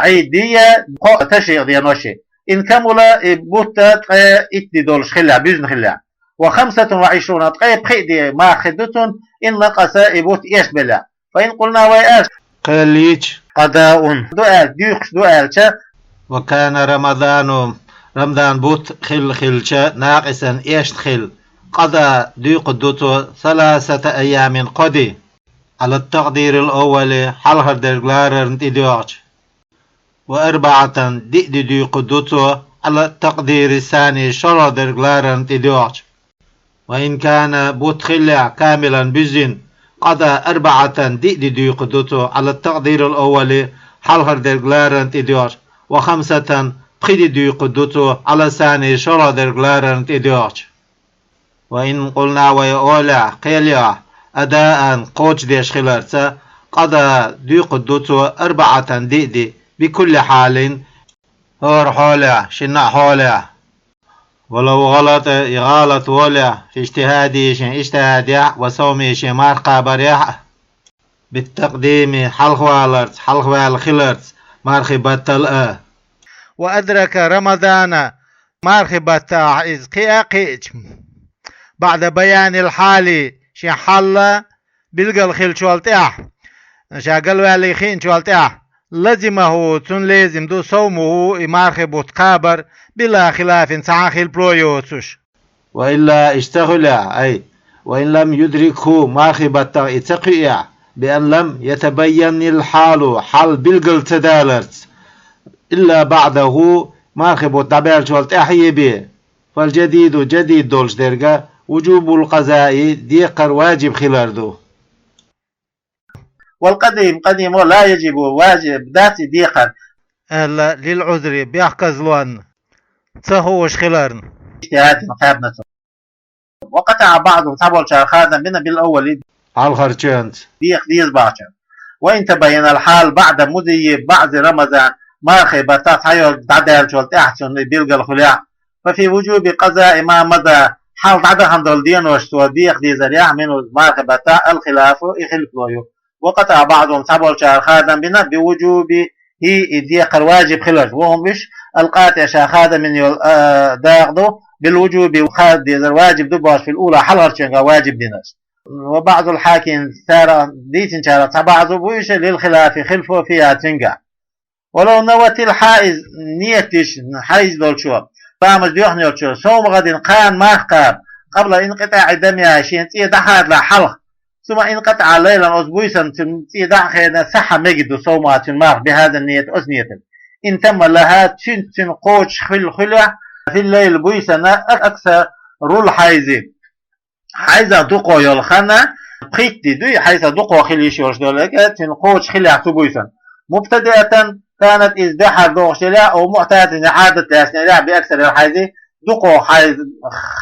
Ӏийд ди я, кхоъ ташрикъ деноши. إن كمل, и бутт ткъе итт ди долаш хилча, буьзна хилча. وخمسة وعشرون, ткъе пхиъ ди марха ду цун, إن نقص, и бутт эшна белахь. فإن قلنا, вай аьлча, кхел йича, قضاء, ду аьлча, дуьйхуш ду аьлча, وكان رمضان, Рамадан бутт хилла хилча, ناقصا, эшна хилла, قضى, дуьйхуду цо, ثلاثة أيام, кхо ди, على التقدير الأول, хьалхара дерг ларарна тӀедоьгӀча. وأربعة, диъ ди дуьйхуду цо, على التقدير الثاني, шоллагӀа дерг ларарна тӀедоьгӀча. وإن كان, бутт хиллехь, كاملا, буьззина, قضى أربعة, диъ ди дуьйхуду цо, على التقدير الأول, хьалхара дерг ларарна тӀедоьгӀча, وخمسة, пхи ди дуьйхуду цо, على الثاني, шоллагӀа дерг ларарна тӀедоьгӀча. وإن قلنا, вай олехь, кхел йоахь, أداء, кхочушдеш хиларца, قضى, дуьйхуду цо, أربعة, диъ ди, بكل حال, хӀора хьолехь, шинна а хьолехь. ولو غلط, и гӀалат волехь, في اجتهاده, шен ижтихӀадехь, وصومه, шен марха кхабарехь а, بالتقديم, хьалхаваларца, хьалхаваьлла хиларца, мархий баттал а. وأدرك رمضان, мархий баттахь иза кхиа а кхиъча, بعد بيان الحال, шен хьал билгал хилчул тӀехьа, ша галваьллий хиъначул тӀехьа, لزمه, цунна лезим ду, صومه, и мархий бутт кхабар, بلا خلاف, цхьа а хилпало йоцуш. وإلا, иштта хилахь, أي وإن لم يدركه, мархий баттахь и ца кхиъехь, بأن لم يتبين الحال, хьал билгал ца даларца, إلا بعده, мархий бутт дӀабаьллачул тӀаьхьа а бен, فالجديد, жадид долуш дерг, وجوب القضاء, декхар ваджиб хилар ду. والقديم, къадим, لا يجب, ваджиб дац и декхар, аьлла, للعذر, бехказлонна, ца хууш хиларна. اجتهاد, кхаьбначул. وقطع بعضهم, цхьаболчара хадам бина, بالأول, хьалхарчуьнца, деха деза бахча. وإن تبين الحال بعد مضي بعض رمضان, мархий баттахь цхьайолчу дӀадаьллачул тӀаьхьа цунна билгал хуьлехь, ففي وجوب قضاء ما مضى, хьалха дӀадахана долу денош цо деха дезарехь, منه, мархий баттахь, الخلاف, и хилпало ю. وقطع بعضهم, цхьаболчара хадам бина, بوجوبه, и декхар ваджиб хиларца, وهم, уьш, القاطع, ша хадам бина йолу, а, дакъа ду, بالوجوب, хада дезар ваджиб ду бохуш, في الأولى, хьалхарчуьнга ваджиб динарш. وبعض الحاكين, цара дийцинчарах цхьа баъзу бу уьш, للخلاف, хилпало, فيها, цуьнгахь. ولو نوت الحائض, ниет деш хьайз долчо, ламаз доьхна йолчо, صوم غد, кхана марха кхаба, قبل انقطاع دمها, шен цӀе дӀахадалахь хьалха, ثم انقطع ليلا, оцу буьйсанна цуьнан цӀе дӀа а хедна, صح, мегар ду, صومها, цуьнан марха, بهذه النية, оцу ниетана. إن تم لها, цуьнца цуьнан кхочуш хилла хуьлехь, في الليل, буьйсанна, أكثر الحيض, хьайзах дукхо йолу хан, пхийтта ди дуй, хьайзах дукхо хила йиш йолуш долу, цуьнан кхочуш хилехь цу буьйсанна. مبتدئة كانت, иза дуьххьара догӀуш елехь, أو معتادة, Ӏадат лаьцна елехь, بأكثر الحيض, дукхо хьайз-,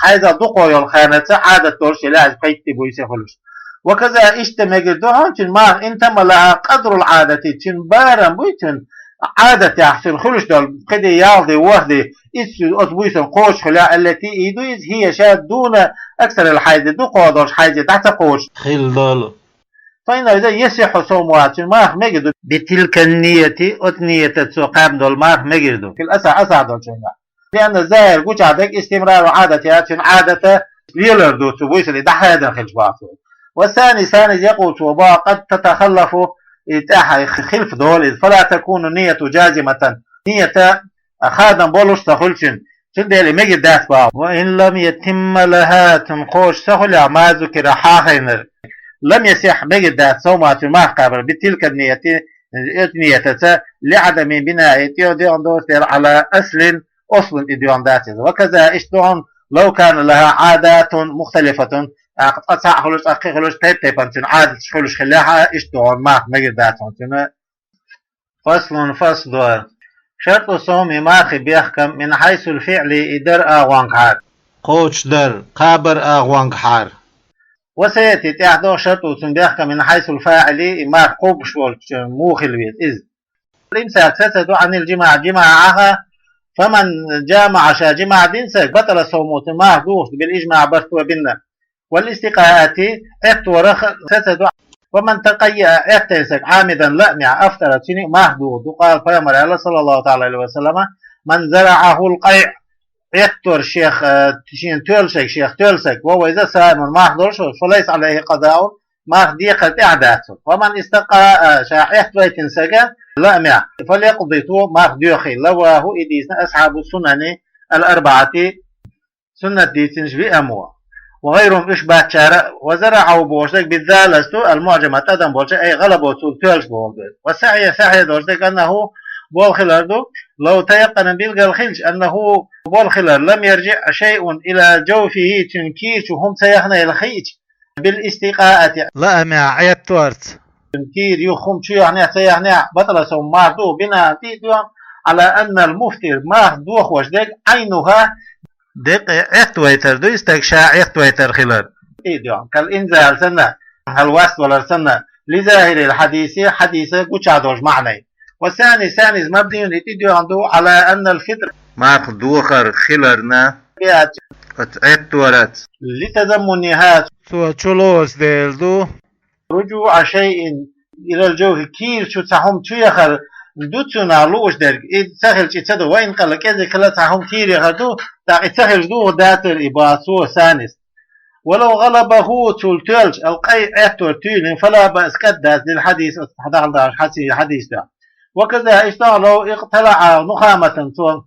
хьайзах дукхо йолу ханаца Ӏадат долуш елехь, иза пхийтта ди буьйса хуьлуш. وكذا, иштта мегар ду хьуна цуьнан марха, إن تم لها قدر العادة, цуьнан барам буй цуьнан, Ӏадатехь цуьнан хуьлуш долу, пхи ди, ялх ди, ворхӀ ди, иза цуьнан оцу буьйсанна кхочуш хилехь, التي, и ду иза, هي, ша, دون أكثر الحيض, дукхо долуш хьайзе дӀа ца кхочуш хилла долу. فإنه, иза, يصح صومها, цуьнан марха мегар ду, بتلك النية, оцу ниетаца цо кхаьбна долу марха мегар ду, في الأصح, асахь долчуьнгахь. لأن الظاهر, гучахь дерг, استمرار عادتها, цуьнан Ӏадат лелар ду цу буьйсанна, и дӀахадам хилча боху цо. والثاني, цхьаьниза, يقول, цо боху, قد تتخلف, и тӀаьхьа хилпа долу иза, فلا تكون النية جازمة, ниета хадам болуш ца хуьлу цуьнан, цундела и мегар дац боху. وإن لم يتم لها, цуьнан кхочуш ца хуьлехь, ما ذكر, хьахийнарг, لم يصح, мегар дац, صومها, цуьнан марха кхабар, بتلك النية, оцу ниетаца, لعدم بناء, тӀе доьгӀна доцу дела, على أصل, ослана тӀе доьгӀна дац иза. وكذا, иштта ду хьуна, لو كان لها عادات مختلفة, тӀаккха цкъа цхьаъ хуьлуш, цкъа кхин хуьлуш, тайп-тайпана цуьнан Ӏадаташ хуьлуш хилехь а, иштта ду хьуна, марха мегар дац хьуна цуьнан. فصل, фасл ду. شرط الصوم, мархи бехкам, من حيث الفعل, и дар агӀонгахьара, кхочушдар, кхабар агӀонгахьара. وسيأتي, тӀаьхьа догӀу, شرطه, цуьнан бехкам, من حيث الفاعل, и марха кхобуш волчу муха хила веза иза. الإمساك, саца ду, عن الجماع, жимаӀ Ӏаха, فمن جامع, ша жимаӀ дина стаг, بطل صومه, цуьнан марха духуш ду, بالإجماع, барт бина. والاستقاءة, Ӏеттарах, саца ду, ومن تقيأ, Ӏеттайна саг, عامدا, лаамехь, أفطر, цуьнан а марха дохадо. قال, пайхамара аьлла, صلى الله تعالى عليه وسلم: من زرعه القيع, Ӏеттор шех, э, шена тоьлла саг, шех тоьлла саг, وهو, иза, صائم, марха долуш волуш, فليس عليه قضاء, марха декхар тӀехь дац цунна. ومن استقاء, ша Ӏеттавайтина саг, лаамехь, فليقض, цо марха доьхийла. رواه, и дийцина, أصحاب السنن الأربعة, суннат дийцинчу виамо, وغيرهم, уьш бацара а. وزرعه бохуш дерг بالذال ду, المعجمة, тӀадам болчу, أي غلبه, цо тоьллаш бохург ду. والصحيح, сахьихь долуш дерг, أنه, болх хилар ду, لو تيقن, билгал хилча, أنه, болх хилар, لم يرجع شيء إلى جوفه, цуьнан кийра чу хӀума ца яхнийла хиъча, بالاستقاءة, лаамехь, Ӏетторца, цуьнан кийра юха хӀума чу яхнехь, ца яхнехь, بطل صومه, марха дохо, بناء, тӀе а доьгӀна, على أن المفطر, марха дохош дерг, عينها, декъе Ӏеттавайтар ду и стаг, ша Ӏеттавайтар хилар. ТӀе а доьгӀна, كالإنزال санна, хьал ваствалар санна, لظاهر الحديث, хьадиса гучахь долчу маьӀнехь. والثاني, ثاني, مبني, и тӀе а доьгӀна ду, على أن الفطر, марха дохар хиларна, بها, оцу Ӏеттораца, لتضمنها, цо чулоцу дела ду. رجوع شيء إلى الجوف, кийра чу цхьа хӀума чу яхар ду цунах лууш дерг, и ца хилча и ца ду, وإن قل, кӀезиг хила цхьа хӀума кийра яхар ду, тӀаккха и ца хилча духур дацара и, боху цо, ثاني. ولو غلبه, цул тоьлча, القيع, Ӏеттор туьйлина, فلا بأس, кӀад дац, للحديث, оцу хьадахьалдалчу хьадиса дуьхьа. وكذا, иштта а, لو اقتلع نخامة, цо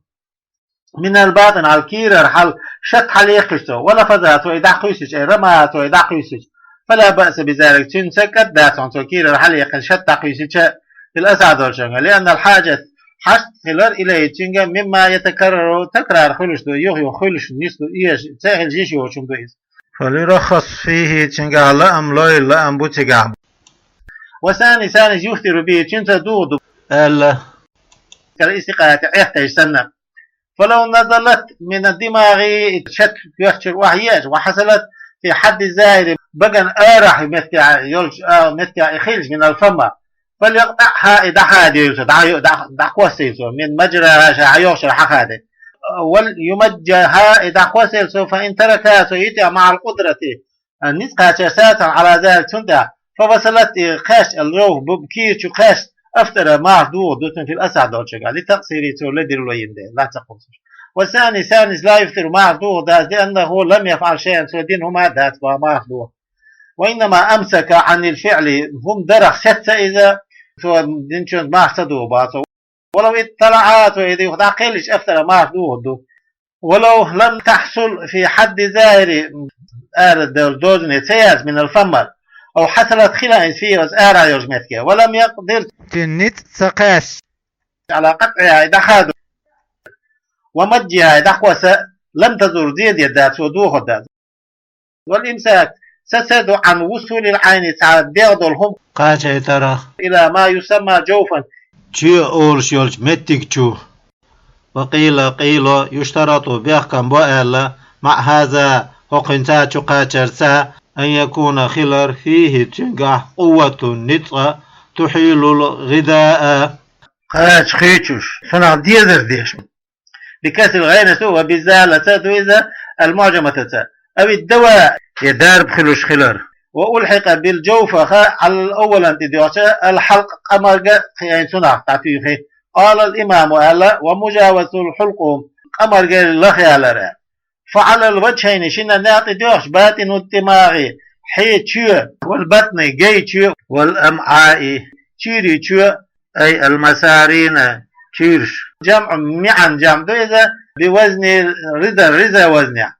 من الباطن, хьал кийрара хьал шатта хьалаеккхича цо, ونفذها, цо и дӀакхуьйсуча, أي رماها, цо и дӀакхуьйсуча, فلا بأس بذلك, цуьнца кӀад дац хьуна, цо кийрара хьалаеккхина шатта дӀакхуьйсича, في الأصح долчуьнгахь, لأن الحاجة, хьашт хилар, إليه, цуьнга, مما يتكرر, такрар хуьлуш ду, юх-юха хуьлуш нисло, эша ца хилча йиш йоцуш хӀума ду иза. فليرخص فيه, цуьнгахь лаам лойла, лаам бу цигахь. والثاني, ثاني, يفطر به, цуьнца духур ду, аьлла, كالاستقاءة, Ӏетташ санна. فلو نزلت من الدماغ, шатта коьртачуьра охьаеача, وحصلت في حد الظاهر, багана арахь меттехь йолчу, а, меттехь и хилча, من الفم, فليقطعها, и дӀахадийла цо, дӀа-, дӀа-, дӀакхоссийла цо, من مجراها, ша хьайогӀучуьра хьахадийла. وليمجها, и дӀакхоссийла цо, فإن تركها, цо йитехь, مع القدرة, ницкъ кхачар сацахьана, على ذلك, цунна тӀехь, فوصلت, и кхаьчча, الجوف, бу-, кийра чу кхаьчча, أفطر, марха дохур ду цуьнан, في الأصح долчуьнгахь, لتقصيره, цо ледарло йина дела, ца кховсуш. والثاني, ثاني, لا يفطر, марха дохур дац, لأنه لم يفعل شيئا, цо дина хӀума дац, боху, марха доху. وإنما أمسك عن الفعل, хӀума дарах сецна иза, цо динчунна марха ца доху, боху цо. ولو اطلع, цо и юха дӀакхелхича, أفطر, марха дохур ду. ولو لم تحصل في حد الظاهر, ара долу дозане ца яц, من الفم, أو حصلت, хилла иза, فيه, оцу арахь йолчу меттиге, ولم يقدر, цуьнан ницкъ ца кхаьчча, على قطعها, и дӀахадо, ومجها, и дӀакхосса, لم تضر, зен дер дац, цо дохур дац. والإمساك, сацар ду, عن وصول العين, цхьа дегӀ долу хӀума кхачийтарах, إلى ما يسمى جوفا, чоь олуш йолчу меттиг чу. وقيل, къийла, يشترط, бехкам бо аьлла, مع هذا, хӀокхуьнца чу кхачарца, أن يكون, хилар, فيه, цуьнгахь, قوة, ницкъ, تحيل الغذاء, кхача хуьйцуш, цунах дезар деш. بكسر الغين, шу, وبالذال, ца ду иза, المعجمة, ца. أو الدواء, я дарба хуьлуш хилар. وألحق بالجوف, ха, على الأول, тӀе доьгӀча, الحلق, къамарг а кхиийна цунах дӀатуьйхи. قال الإمام, аьлла, ومجاوزة الحلقوم, къамаргал лахъялар. فعلى الوجهين, шина некъ тӀе доьгӀча, باطن الدماغ, хье чоь, والبطن, гай чоь, والأمعاء, чуьйрий чоь, أي المصارين, чуьйраш. جمع معا, جمع ду иза, بوزن رضا, رضا وزنехь.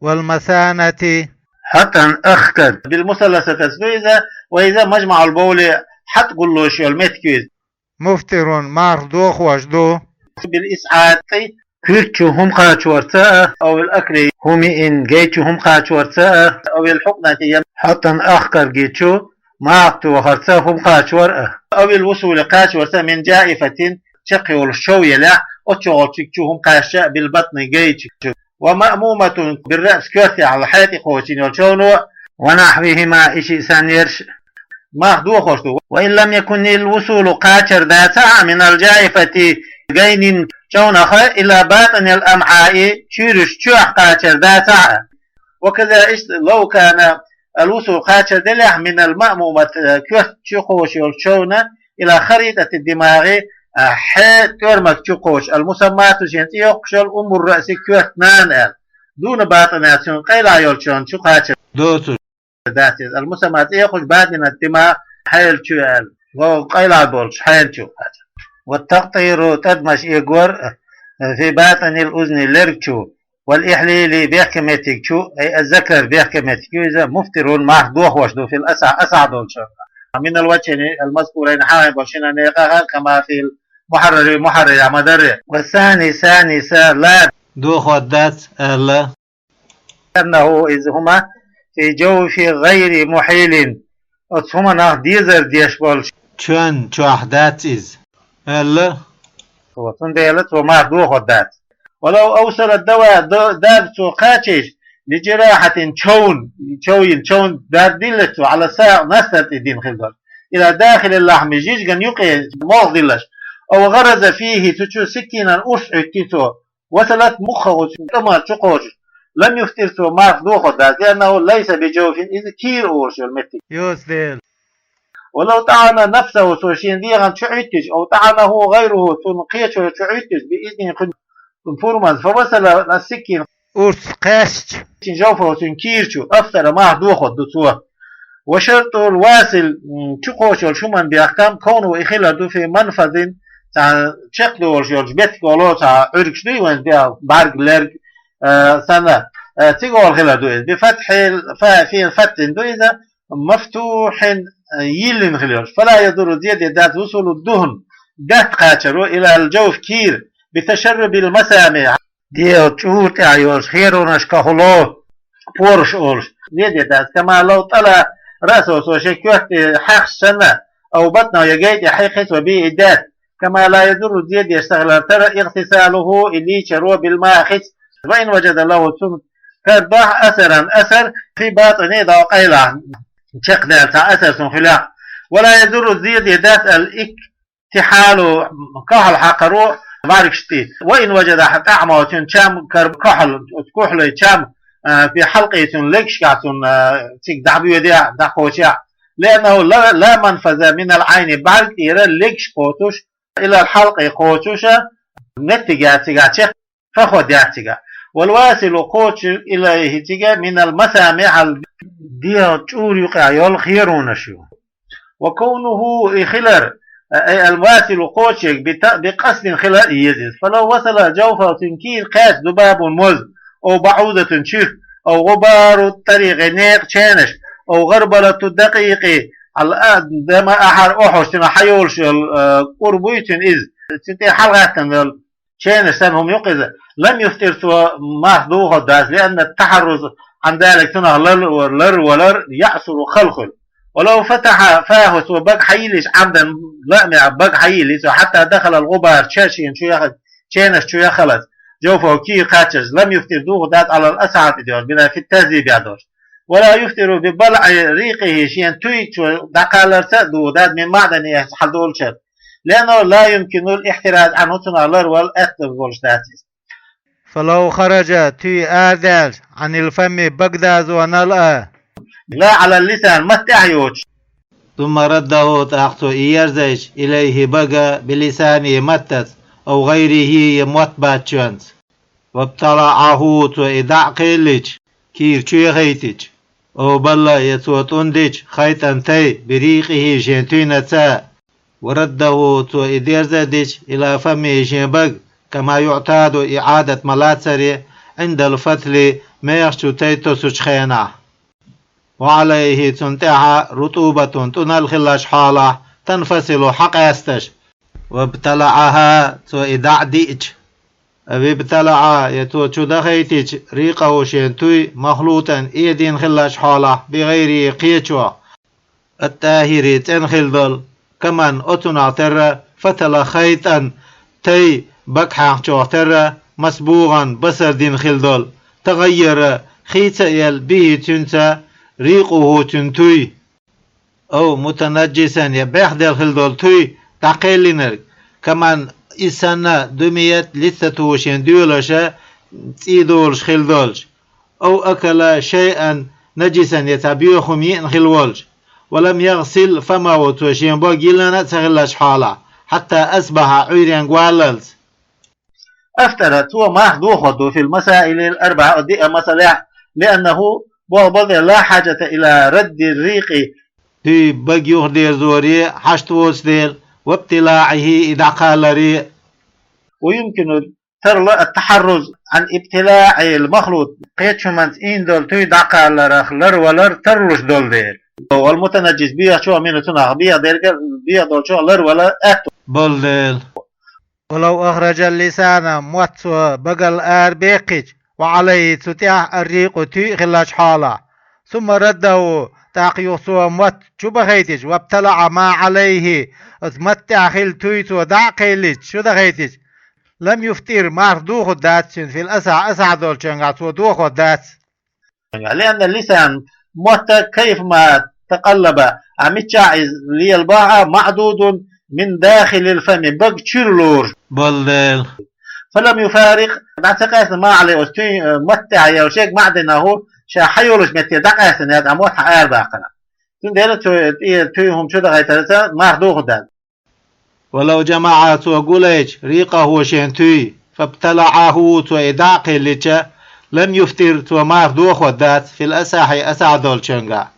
والمثانة, хьатӀан ахкар. بالمثلثة ду иза, وهي مجمع البول, хьатӀ гуллуш йолу меттиг ю иза. مفطر, марха дохош ду. بالإسعاق, куьрт чу хӀума кхачорца а, أو الأكل, хӀума йиъна, гай чу хӀума кхачорца а, أو الحقنة, я хьатӀан ахкарг чу, марха тохарца хӀума кхачор а. أو الوصول, кхачорца, من جائفة, чекхйолуш чов елахь, оццу чохь волчуьнга чу хӀума кхаьчча а, بالبطن, гай чу. ومأمومة بالرأس, коьртехь хьетӀе кхочийна йолу човно, ونحوهما, и шиъ санна ерш, марха дохош ду. وإن لم يكن الوصول, кхачар дацахь а, من الجائفة, гайнин човнах, إلى باطن الأمعاء, чуьйраш чоьхь кхачар дацахь а. وكذا, иштта, لو كان الوصول кхачар делахь, من المأمومة, э, коьрта чу кхочуш йолчу човна, إلى خريطة الدماغ, э, хье тӀоьрмаг чу кхочуш, المسماة, шен цӀе йоккхуш йолу أم الرأس, коьрта нана аьлла. دون باطنها, цуьнан къайлахь йолчунна чу кхачар доцуш дац иза. المسماة, цӀе йоккхуш, بادنة الدماغ, хьелан чу аьлла, гӀо-, къайлахь болчу хьелан чу кхачар. والتقطير, тӀадамаш эгор, э, في باطن الأذن, лерг чу, والإحليل, бехке меттиг чу, أي الذكر, бехке меттиг ю иза, مفطر, марха дохош ду, في الأصح, асахь долчу, من الوجهين المذكورين, хьалха болчу шинна некъахь, كما في المحرر, мухьаррарехь ма-дарра. والثاني, санис, لا, дохош дац аьлла, لأنه, иза хӀума, في جوف غير محيل, оцу хӀуманах дезар деш болчу чоьн чохь дац иза аьлла. Цундела цо марха дохош дац. ولو أوصل الدواء, д-, даг цо кхачийча, لجراحة, човна, чов йина, човна даг диллича цо, على الساق, настар тӀе дина хилла долуш, إلى داخل اللحم, жижиган юкъе молха диллаш, أو غرز فيه, цу чу سكينا, урс Ӏуьттий цо, وصلت مخه, цуьнан тӀамар чу кхочуш, لم يفطر, цо марха дохош дац, لأنه ليس بجوف, иза кийра олуш йолу меттиг йоцу дела. ولو طعن نفسه, цо шен дегӀан чу Ӏуьттича, أو طعنه غيره, цунна кхечо чу Ӏуьттича, بإذنه, кхуьнан пурбанца, فوصل السكين, урс кхаьчча, جوفه, цуьнан кийра чу, أفطر, марха дохош ду цо. وشرط الواصل, м, чу кхочуш йолчу хӀуманан бехкам, كونه, и хилар ду, في منفذ, цхьа чекхдолуш йолчу меттиг олу, цхьа Ӏуьргаш дуй вайн бехк, бӀаьрг, лерг, э, санна, э, цига олу хилар ду иза. بفتح الفاء, фин фатхьина ду иза, مفتوح, э, йиллина хилла йолуш. فلا يضر, зен деш дац, وصول الدهن, даьтта кхачаро, إلى الجوف, кийра, بتشرب المسام, дегӀан чӀура тӀехь йолчу херонаш кахало, пораш олуш, зен деш дац, كما لو طلى رأسه, цо шен коьрте хьаьхча санна, أو بطنه, я гай тӀе хьекхча, وبه, и даьтта, كما لا يضر, зен деш ца хилар тера, اغتساله, и лийчаро, بالماء, хица, وإن وجد له, цунна карадахь, أثرا, أثر, في باطنه, дӀо къайлахь, чекхдаьлла цхьа أثر цунна хилахь, ولا يضر, зен деш дац, الاكتحال, кахьал хьакхаро, бӀаьргаш тӀе, وإن وجد طعمه, цуьнан чам кара кахьал, оцу кухьале чам, а, في حلقه, цуьнан легашкахь, цуьнан, а, цига дӀабоьдехь, дӀакхочехь, لأنه لا, لا منفذ من العين, бӀаьрг тӀера легаш кхочуш, إلى الحلق, кхочуш, меттиг яц цигахь чекх, فخذ яц цигахь. والواصل, кхочуш, إليه, цига, من المسام, хьал дегӀан чӀура юкъахь йолу херонаш ю. وكونه, и хилар, أي الواصل, кхочуш ерг, بت-, بقصد, хилар еза иза. فلو وصل جوفه, цуьнан кийра кхаьчча, ذباب, моза, أو بعوضة, чуьх, أو غبار الطريق, некъан ченаш, أو غربلة الدقيق, على الدم أحر, охьуш, цуьнан хьайолуш йолу, э, кӀур буй цуьнан иза, цуьнан тӀе хьалагӀаьттина йолу ченаш санна хӀума ю-кх иза, لم يفطر, цо марха дохош дац, لأن التحرز عن ذلك, цунах лар-, ларвалар, يعسر, хала хуьлу. ولو فتح فاه, цо бага хьайиллича, عمدا, лаамехь бага хьайиллича цо, حتى دخل الغبار, ча шена чу яха-, ченаш чу яхалц, جوفه, кийра кхаьччалц, لم يفطر, дохош дац, على الأصح, тӀедоьжна, بما في التهذيب, яхь долуш. ولا يفطر ببلع ريقه, шен туй чу дӀакхалларца а дохош дац, من معدنه, хьалдолучара. لأنه لا يمكن الاحتراز عنه, цунах ларвала аьтту болуш дац иза. فلو خرج, туй арадаьлча, عن الفم, багадазонал а, لا على اللسان, матта тӀехь йоцуш. ثم رده, тӀаккха цо и ерзайча, إليه, бага, بلسانه, маттаца, أو غيره, я мотт баьччонца. وابتلعه, цо и дӀа а кхийллича, кийра чу яхийтича, أو بل, я цо тӀундича, خيطا, тай, بريقه, шен туйнаца, ورده, цо и дерза а дича, إلى فمه, шен бага, كما يعتاد, и Ӏадат ма-лацаре, عند الفتل, мехаш чу тай тосучу хенахь. وعليه, цунна тӀехь, رطوبة, тӀунал хиллачу хьолахь, تنفصل, хьакъаьсташ. وابتلعها, цо и дӀа а диъча, أو ابتلع, я цо чу дахийтича, ريقه, шен туй, مخلوطا, эдийна хиллачу хьолахь, بغيره, кхечох, الطاهر, цӀена хилла долу, كمن, оцунах терра, فتل خيطا, тай, бага хьаьхначух терра, مصبوغا, басар дина хилла долу, تغير, хийца а елла, به, цуьнца, ريقه, цуьнан туй. أو متنجسا, я бехделла хилла долу туй дӀакхийллинарг, كمن, иза санна, دميت لثته, шен доьлаша цӀий долуш хилла долчу, أو أكل شيئا, نجسا, я цхьа боьха хӀума йиъна хилла волча, ولم يغسل فمه, цо шен бог йиллина а ца хиллача хьолахь, حتى أصبح, Ӏуьйренга валлалц. أفطر, цо марх дохадду, في المسائل الأربعة, оцу диъ масъалехь, لأنه, боху болу дела, لا حاجة إلى رد الريق, туьйн бог юхадерзоре хьашт воцу дела, وابتلاعه, и дӀакхалларе а. ويمكن, тарло, التحرز عن ابتلاع المخلوط, кхечу хӀуманца ийна долу туьйн дӀакхалларх ларвалар тарлуш долу дела. والمتنجس, бехачо а, منه, цунах, беха дерг а, беха долчо а ларвала аьтту болу дела. ولو أخرج اللسان, мотт цо багал арабехкича, وعليه, цу тӀехь, الريق, туьй а хиллачу хьолахь, ثم رده, тӀаккха юха цо мотт чу бахийтича, وابتلع ما عليه, оцу мотт тӀехь хилла туьй цо дӀа а кхийллича, чу дахийтича, لم يفطر, марх дохаддац цуьнан, في الأصح, асахь долчуьнгахь цо дохаддац. لأن اللسان, мотт, كيفما تقلب, а миччахь иза лелабахь а, معدود من داخل الفم, бага чуьра лоруш болу дела. فلم يفارق, дӀа ца къаьстина, ما عليه, оцу туьйн, э, мотт тӀехь йолу шег, معدنه, ша хьайолуш метте дӀакъаьстина яц, а мотт хьа арадаккхина. Цундела цо тӀе туьйн хӀума чу дахийтарца марх дохаддац. ولو جمع, цо гулайча, ريقه, шен туьй, فابتلعه, цо и дӀа а кхийллича, لم يفطر, цо марх дохаддац, في الأصح, асахь долчуьнгахь.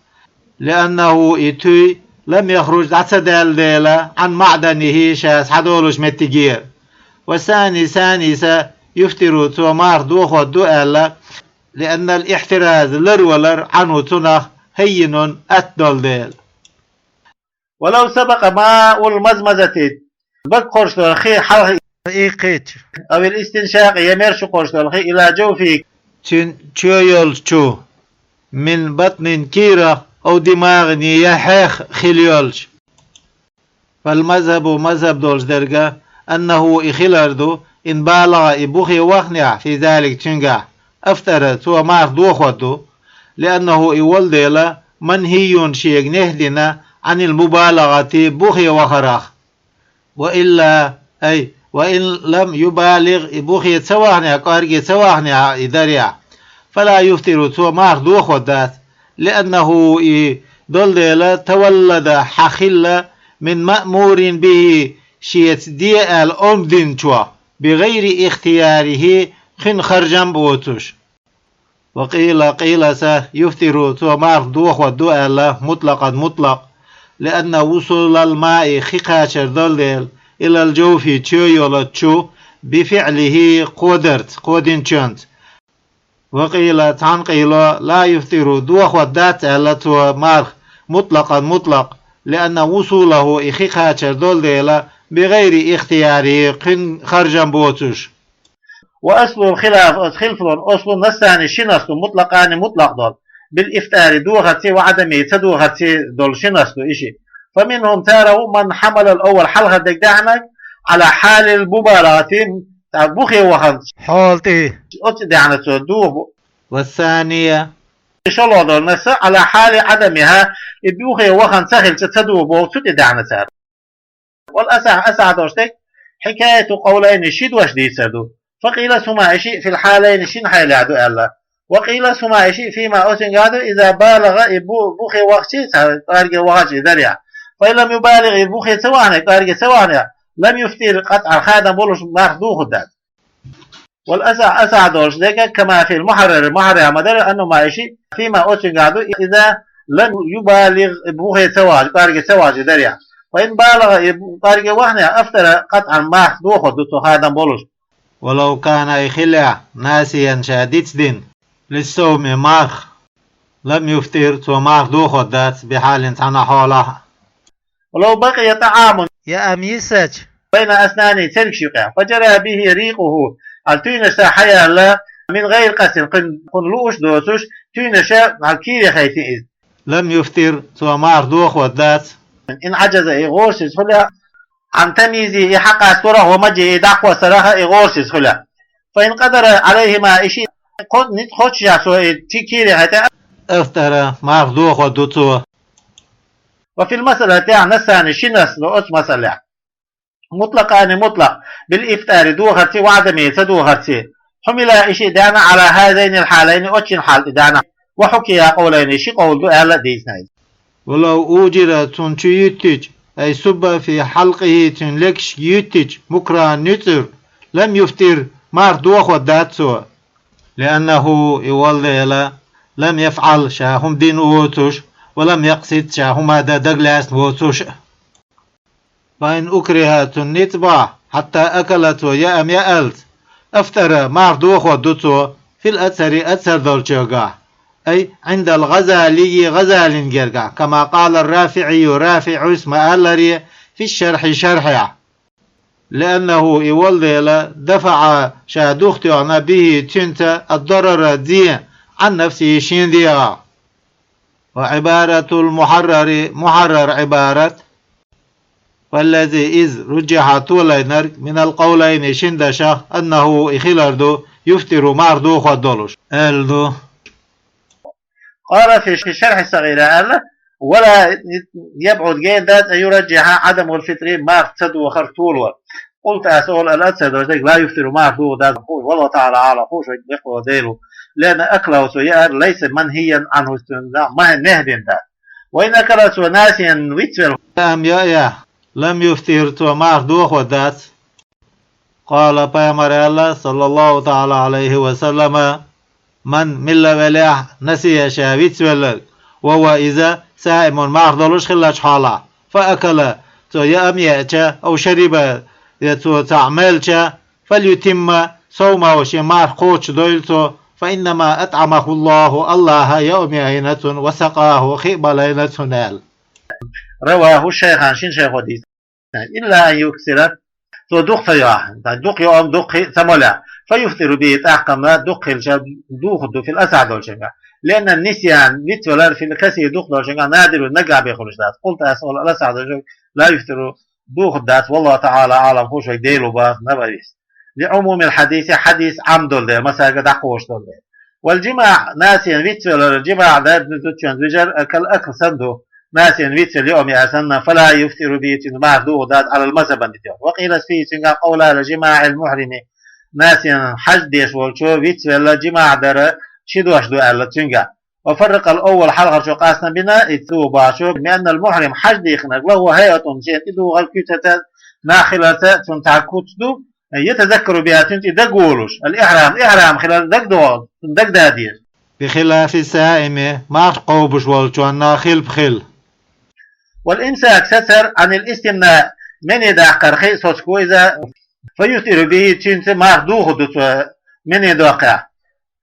لأنه, и туьй, لم يخرج, дӀа ца даьлла дела, عن معدنه, ша схьадолуш меттигера. والثاني, санийса, يفطر, цо марх дохадду аьлла, لأن الاحتراز, ларвалар, عنه, цунах, هين, атта долу дела. ولو سبق ماء المضمضة, бага кхорш долу хи хьалха иккхича, أو الاستنشاق, я мерш кхорш долу хи, إلى جوفه, цуьнан чоь йолчу, من بطن, кийрах, أو دماغ, я хьех хилла йолчу. فالمذهب, мазхӀаб долуш дерг, أنه, и хилар ду, إن بالغ, и бухе вахнехь, في ذلك, цуьнгахь, أفطر, цо марх дохадду, لأنه, и волу дела, منهي, шега нехӀ дина, عن المبالغة, бухе вахарах. وإلا, أي وإن لم يبالغ, и бухе ца вахнехь, кӀорге ца вахнехь и дарехь, فلا يفطر, цо марх дохаддац, لأنه, и долу дела, تولد, хьахилла, من مأمور به, шеца де аьлла омра динчохь, بغير اختياره, кхуьнан харжам а боцуш. وقيل, къийла аса, يفطر, цо марх дохадду аьлла, مطلقا, мутлакъ, لأن وصول الماء, хи кхачар долу дела, إلى الجوف, чоь йолчу, بفعله, кходарца, кхо динчуьнца. وقيل, цхьана къийла, لا يفطر, дохаддац аьлла цо марх, مطلقا, мутлакъ, لأن وصوله, и хи кхачар долу дела, بغير اختياره, кхуьнан харжам боцуш. وأصل الخلاف, оцу хилфан, أصل, نصان, ши нас ду, مطلقان, мутлакъ долу, بالإفطار, дохарций, وعدمه, ца дохарций долу ши нас ду, и ши. فمنهم, царах ву, من حمل الأول, хьалхара дерг даьхьнарг, على حال المبالغة, цхьа бухе ваханца хьоле, оцу даьхьна цо дохо. والثاني, шолгӀа долу нас, على حال عدمها, и бухе вахана ца хилча ца дохо боху, цу тӀе даьхьна цара. والأصح, асахь долуш дерг, حكاية قولين, ши дош дийцар ду. فقيل هما, и шиъ, في الحالين, шина хьелехь ду аьлла. وقيل هما, и шиъ, فيما, оцуьнгахь ду, إذا بالغ, и бу-, бухе вахчи, цхьа кӀорге вахача и дарехь. فإن لم يبالغ, и бухе ца вахнехь, кӀорге ца вахнехь, لم يفطر قطعا, хадам болуш марх дохаддац. والأصح, асахь долуш дерг, كما في المحرر, мухьаррар ма-дарра, أنهما, и шиъ, فيما, оцуьнгахь ду, إذا لم يبالغ, бухе ца вахча, кӀорге ца вахча и дарехь. فإن بالغ, и кӀорге вахнехь, أفطر قطعا, марх дохадду цо хадам болуш. ولو كان, и хилахь, ناسيا, ша дицдина, للصوم, марх, لم يفطر, цо марх дохаддац, بحال, цхьана хьолахь. ولو بقي طعام, я ам йисача, بين أسنانه, цергаш юкъехь, فجرى به ريقه, хьал туьйнаш цара хьаяьлла, من غير قصد, кхуьнан, кхунна лууш доцуш, туьйнаш хьал кийре хайтина иза. لم يفطر, цо марх дохаддац. إن عجز, и гӀорасиз хуьлахь, عن تمييزه, и хьакъасторах, ومجه, и дӀакхоссарах, и гӀорасиз хуьлахь. فإن قدر عليهما, и шиъ, кхо-, ницкъ кхоччехь цо и ки-, кийре хайтахь, أفطر, марх дохадду цо. وفي المسألة, тӀехь, نصان, ши нас ду оцу масъалехь. مطلقان, мутлакъ, بالإفطار, дохарций, وعدمه, ца дохарций. حملا, и шиъ даьхьна, على هذين الحالين, оцу шина хьал тӀе даьхьна. وحكي قولين, ши къовл ду аьлла а дийцина иза. ولو أوجر, цунна чу юьттича, أي صب في حلقه, цуьнан легашка юьттича, مكرا, нуьцкъ, لم يفطر, марха дохоргдац цо. لأنه, и валла дела, لم يفعل, ша хӀума дина воцуш, ولم يقصد, ша хӀума дан дагалаьцна воцуш. فإن أكره, цунна ницкъ бахь, حتى أكل, цо яа-м яаллалц, أفطر, марха дохоргда цо, في الأكثر, аксар долчуьнгахь, أي عند الغزالي, ГӀазалина гергахь, كما قال الرافعي, РафиӀис ма-аллара, في الشرح, шархьехь. لأنه, и валла дела, دفع, ша духатоьхна, به, цуьнца, الضرر, зе, عن نفسه, шен дегӀах. وعبارة المحرر, Мухьаррара Ӏибарат, والذي, из, رجح, толайнарг, من القولين, шин дашах, أنه, и хилар ду, يفطر, марха дохоргдолуш, аьлла ду. قال في الشرح الصغير, аьлла, ولا يبعد, гена дац, أن يرجح عدم الفطر, марха ца дохар толор. قلت, аса олу, الأكثر, долчуьнга, لا يفطر, марха дохоргдац, والله تعالى أعلم, хууш верг бекхвала Дела ву. لأن أكله, цо яар, ليس منهيا عنه, цуьнан ма-, нехь дина дац. وإن أكل, цо ناسيا, вицвелла, яа-м яа, لم يفطر, цо марха дохоргдац. قال, Пайхамара аьлла, صلى الله تعالى عليه وسلم, من, милла велахь, نسي, ша вицвелларг, وهو, иза, صائم, марха долуш хиллачу хьолахь, فأكل, цо яа-м яьча, أو شرب, я цо цхьаъ мелча, فليتم صومه, шен марха кхочушдойла цо, فإنما أطعمه الله, АллахӀа яа-м яийна цунна, وسقاه, хи а балийна цунна, аьлла. رواه, шайхана, шина шайхо дийцина. إلا أن يكثر, цо дукха ца йоахь, дукха йоахь-м, дукха хи а ца молахь, فيفطر به, тӀаккха-м дукха хилча дохоргда, في الأصح, долчуьнгахь. لأن النسيان, вицвалар, في الكثير, дукха долчуьнгахь, نادر, наггахь бен хуьлуш дац. قلت, аса олу, الأصح, долчуьнгахь, لا يفطر, дохоргдац, والله تعالى أعلم, хууш верг Дела ву, боху Нававис. لعموم الحديث, хьадис Ӏам долу дела, масага дӀакхочуш долу дела. والجماع ناسيا, вицвелларг, جماع дар, зудчуьнца вижар, كالأكل, санна ду, ناسيا, вицвелла, яа-м яа санна, فلا يفطر به, цуьнан марха дохоргдац, على المذهب, дитина. وقيل فيه, цуьнгахь, قولان لجماع المحرم ناسيا, хьаж деш волчо вицвелла жимаӀ дар ши дош ду аьлла цуьнгахь. وفرق الأول, хьалхарчо къастам бина, и цо бохучо, بأن المحرم, хьаж дийхинарг, له هيئة, шена тӀедугӀал куьцаца, нах хиларца, цуьнан цхьа куц ду, يتذكر بها, цуьнца и дагаволуш, الإحرام, ихьрам хилар дагадогӀу, цунна дагададеш. بخلاف الصائم, марха кхобуш волчунна хилпа хила. والإمساك, сацар, عن الاستمناء, мани даккхарх соцуш ву иза, فيفطر به, цуьнца марха дохоргда цо мани доккхехь.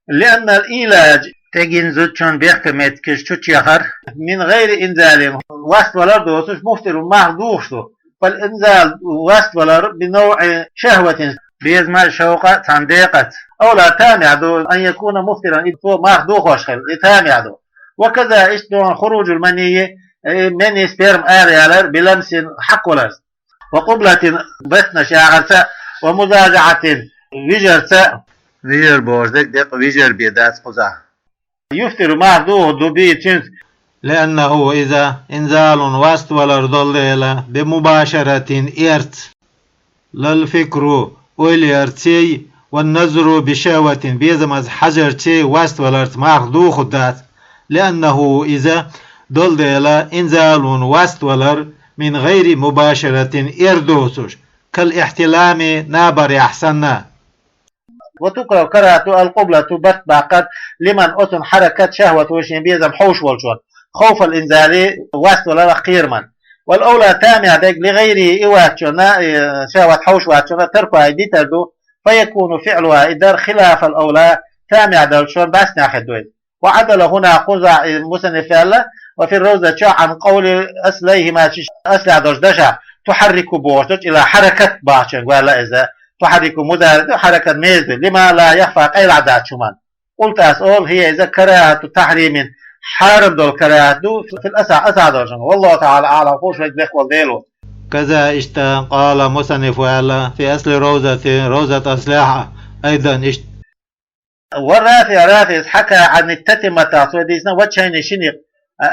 لأن الإيلاج, тӀегина зудчун бехке меттигаш чу чехар, من غير إنزال, васт валар доцуш, مفطر, марха дохуш ду. فالإنزال, васт валар, بنوع شهوة, безамца, шовкъаца, цхьана декъаца. أولى, тамехь ду, أن يكون مفطرا, и цо марха дохош хила, и тамехь ду. وكذا, иштта ду, خروج المني, и мани, сперма араялар, بلمس, хьакхаваларца. وقبلة, бацнаш яхарца, ومضاجعة, вижарца, вижар бохуш дерг декъа вижар бен дац кхузахь. يفطر, марха дохоргда, به, цуьнца. لأنه, иза, إنزال, васт валар долу дела, بمباشرة, эрца. لا الفكر, ойла ярций, والنظر بشهوة, безамца хьажарций васт валарца марха дохоргдац. لأنه, иза, долу дела, إنزال, васт валар, من غير مباشرة, эр доцуш, كالاحتلام, набарехь санна. وتكره, карахӀат ду, القبلة, барт баккхар, لمن, оцунна, حركت شهوته, шен безам хьовш волчунна, خوف الإنزال, васт валарах кхерамна. والأولى, тамехь дерг, لغيره, и вац цунна, э, шахӀват хьовш вац цунна, تركها, и дитар ду, فيكون فعلها, и дар, خلاف الأولى, тамехь долчунна бӀаьстенах хир ду иза. وعدل هنا, кхузахь, э, мусанниф аьлла, وفي الروضة, чохь, عن قول أصليهما, ши аслехь долчу дашах, تحرك бохучу, إلى حركت бохучуьнга ваьлла иза. تحرك مضارع ду, حركت ماضي ду, لما لا يخفى, къайлаха дац хӀуманна. قلت, ас олу, هي, иза, كراهة تحريم, хьарам долу карахӀат ду, في الأصح, асахь долчуьнга. والله تعالى أعلم, хууш верг бехк волу Дела ву. كذا, иштта, قال المصنف, аьлла, في أصل الروضة, Ровзат аслехь, أيضا, иштта. والرافعي, РафиӀис, حكى عن التتمة, цо дийцина, وجهين, ши некъ,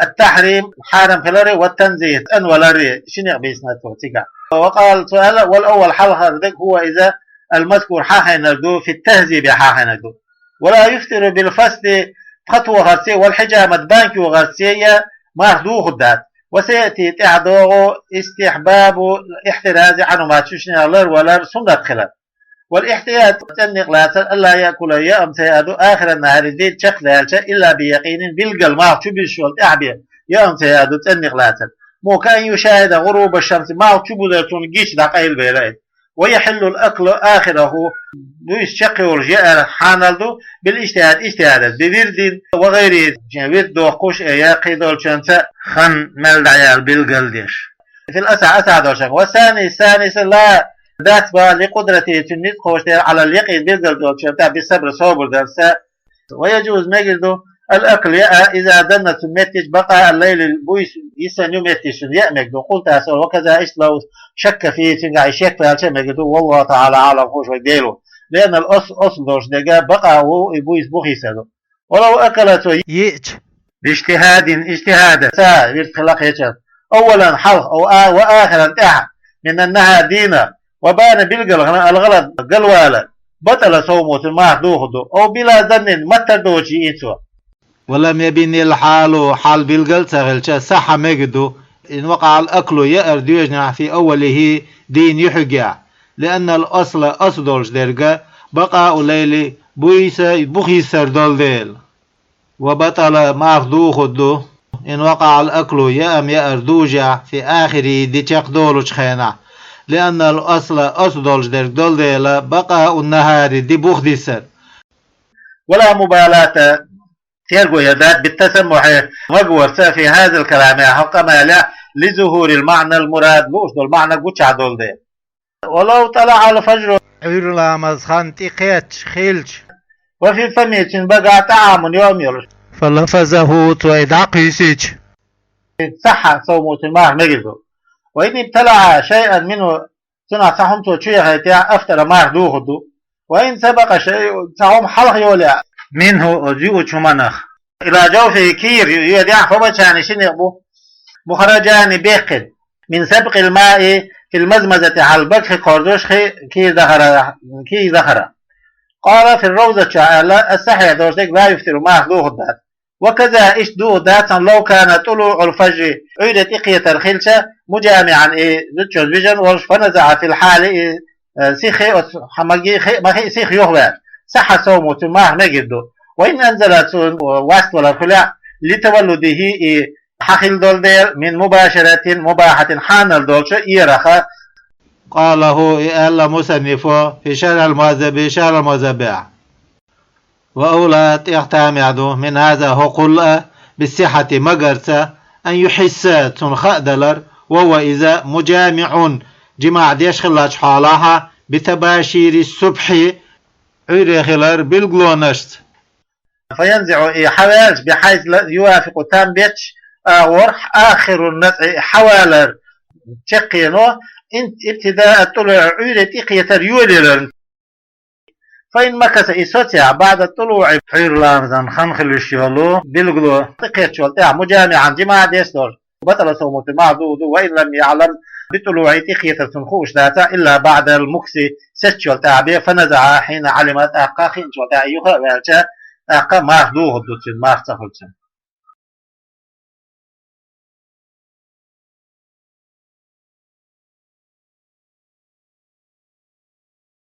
التحريم, хьарам хилар, والتنزيه, цӀанвалар, ши некъ дийцина цо цигахь. وقال, цо аьлла, والأول, хьалхара дерг, هو, иза, المذكور, хьахийнарг ду, في التهذيب, хьахийнарг ду. ولا يفطر بالفسد, пхи тохарца а, والحجامة, банка йогӀарца а марха дохаргдац. وسيأتي, тӀехьа догӀу, استحباب الاحتراز عنهما, цу шиннех ларвалар суннат хилар. والاحتياط, цӀенна никъ лацар, ألا يأكل, яа ца яар ду, آخر النهار, ди чакхдаьлча, إلا بيقين, билггала марха чубузаш йолча тӀехьа бен яа ца яар ду, цӀенна никъ лацар. مو كأن يشاهد غروب الشمس, марха чубузар цунна гича дӀакъайлабелар. ويحل الأكل آخره, буйса чакхйолаш яар хьанал ду, بالاجتهاد, иджтихӀадах, بورد وغيره, ший вирд дохкуш а, е кхыйолчунца хана мел дӀаяла билгал деш. في الأصح, асахь долча. والثاني, الثاني, са ла дац ба, لقدرته, цун ницкъ ховш дера, على اليقين, билгал долчун тӀа, بالصبر, собар дарца. ويجوز, мегар ду, الأكل, яа, إذا ظن, цун меттача, بقاء الليل, буйса йисанна ю метташ, яа мегар ду. قلت, аз оал, وكذا, иштта, لو شك فيه, цунгахь шек ваьлча а мегар ду, والله تعالى أعلم, ховш верг Даьла ва. لأن الأصل, асл долаш дерг, بقاؤه, из буйса бухийсар да. ولو أكل, цо йиъча, باجتهاد, иджтихӀадах, са вирд хила кхечар, أولا, хьалха, أو آ-, وآخرا, тӀехьа, من النهار, дийнахьа, وبان, билгал хинна, الغلط, галвалар, بطل صومه, цун марха дохаргда, أو بلا ظن, маттара доацаш йиъний цо. ولم يبن الحال, хьал билгал а ца хилча, صح, мегар ду, إن وقع الأكل, яар доьжнехь, في أوله, дийнан юхьигехь, لأن الأصل, асл долаш дерг, بقاء الليل, буйса бухийсар дола дела. وبطل, марха дохаргда, إن وقع الأكل, яа яар дужехь, في آخره, ди чакхдолча хенахь, لأن الأصل, асл долаш дерг дола дела, بقاء النهار, ди бухадисар. ولا مبالاة, терго яр дац, بالتسمح, магаварца, في هذا الكلام, хӀокху къамелехь, لظهور المعنى المراد, лууш долу маьӀна гучахь долу дела. ولو طلع الفجر, Ӏуьйра ламазан хан тӀекхеташ хилча, وفي فمه, цуьнан багахь, طعام, йоӀ йолуш, فلفظه, цо и дӀакхуьйсича, صح صومه, цуьнан марха мегар ду. وإن ابتلع شيئا منه, цунах цхьа хӀума цо чу яхийтехь, أفطر, марха дохаргда. وإن سبق شيء, цхьа хӀума хьалха йолаелахь, منه, оцу юучу хӀуманах, إلى جوفه, кийра йоьдехь, فوجهان, ши некъ бу, مخرجان, бехкина, من سبق الماء في المضمضة, хьал бага хи кхорзуш хи кийра дахара, кийра дахара. قال في الروضة, аьлла, الصحيح, долуш дерг, لا يفطر, марха дохаргдац. وكذا, иштта дохаргдац, لو كان طلوع الفجر, Ӏуьйре тӀекхетар хилча, مجامعا, и зудчуьнца вижина волуш, فنزع في الحال, и, э, сиха, оцу хьан маге хи, ма хи, сиха юхаваьлча, صح صومه, цуьнан марха мегар ду. وإن أنزل, цунна васт валар хуьлехь, لتولده, и хьахилла долу дела, من مباشرة مباحة, хьанал долчу эрах. قاله, и аьлла мусаннифо, في شرح المهذب, шархьал мухӀаззабехь. وأولى, тӀех тамехь ду, من هذا, хӀокхул а, بالصحة, магарца, أن يحس, цунна хаа далар, وهو, иза, مجامع, жимаӀ деш хиллачу хьолахь, بتباشير الصبح, Ӏуьйре хилар билгалонашца. فينزع, и хьаваьлча, بحيث لا يوافق, там бечу агӀор, آخر النزع, хьавалар чекхъено, ابتداء الطلوع, Ӏуьйре тӀекхетар йолаяларна. فإن مكث, и соцахь, بعد الطلوع, Ӏуьйра ламазан хан хилуш йолу билгало тӀекхетчул тӀаьхьа, مجامعا, жимаӀ деш долуш, بطل صومه, цуьнан марха духаргда, وإن لم يعلم بطلوعه, тӀекхетар цунна хууш дацахь, إلا بعد المكث, сецчул тӀаьхьа бен, فنزع حين علم, тӀаккха хиъначул тӀаьхьа юха а ваьлча, тӀаккха марха духаргда цуьнан, марха ца хуьлу цуьнан.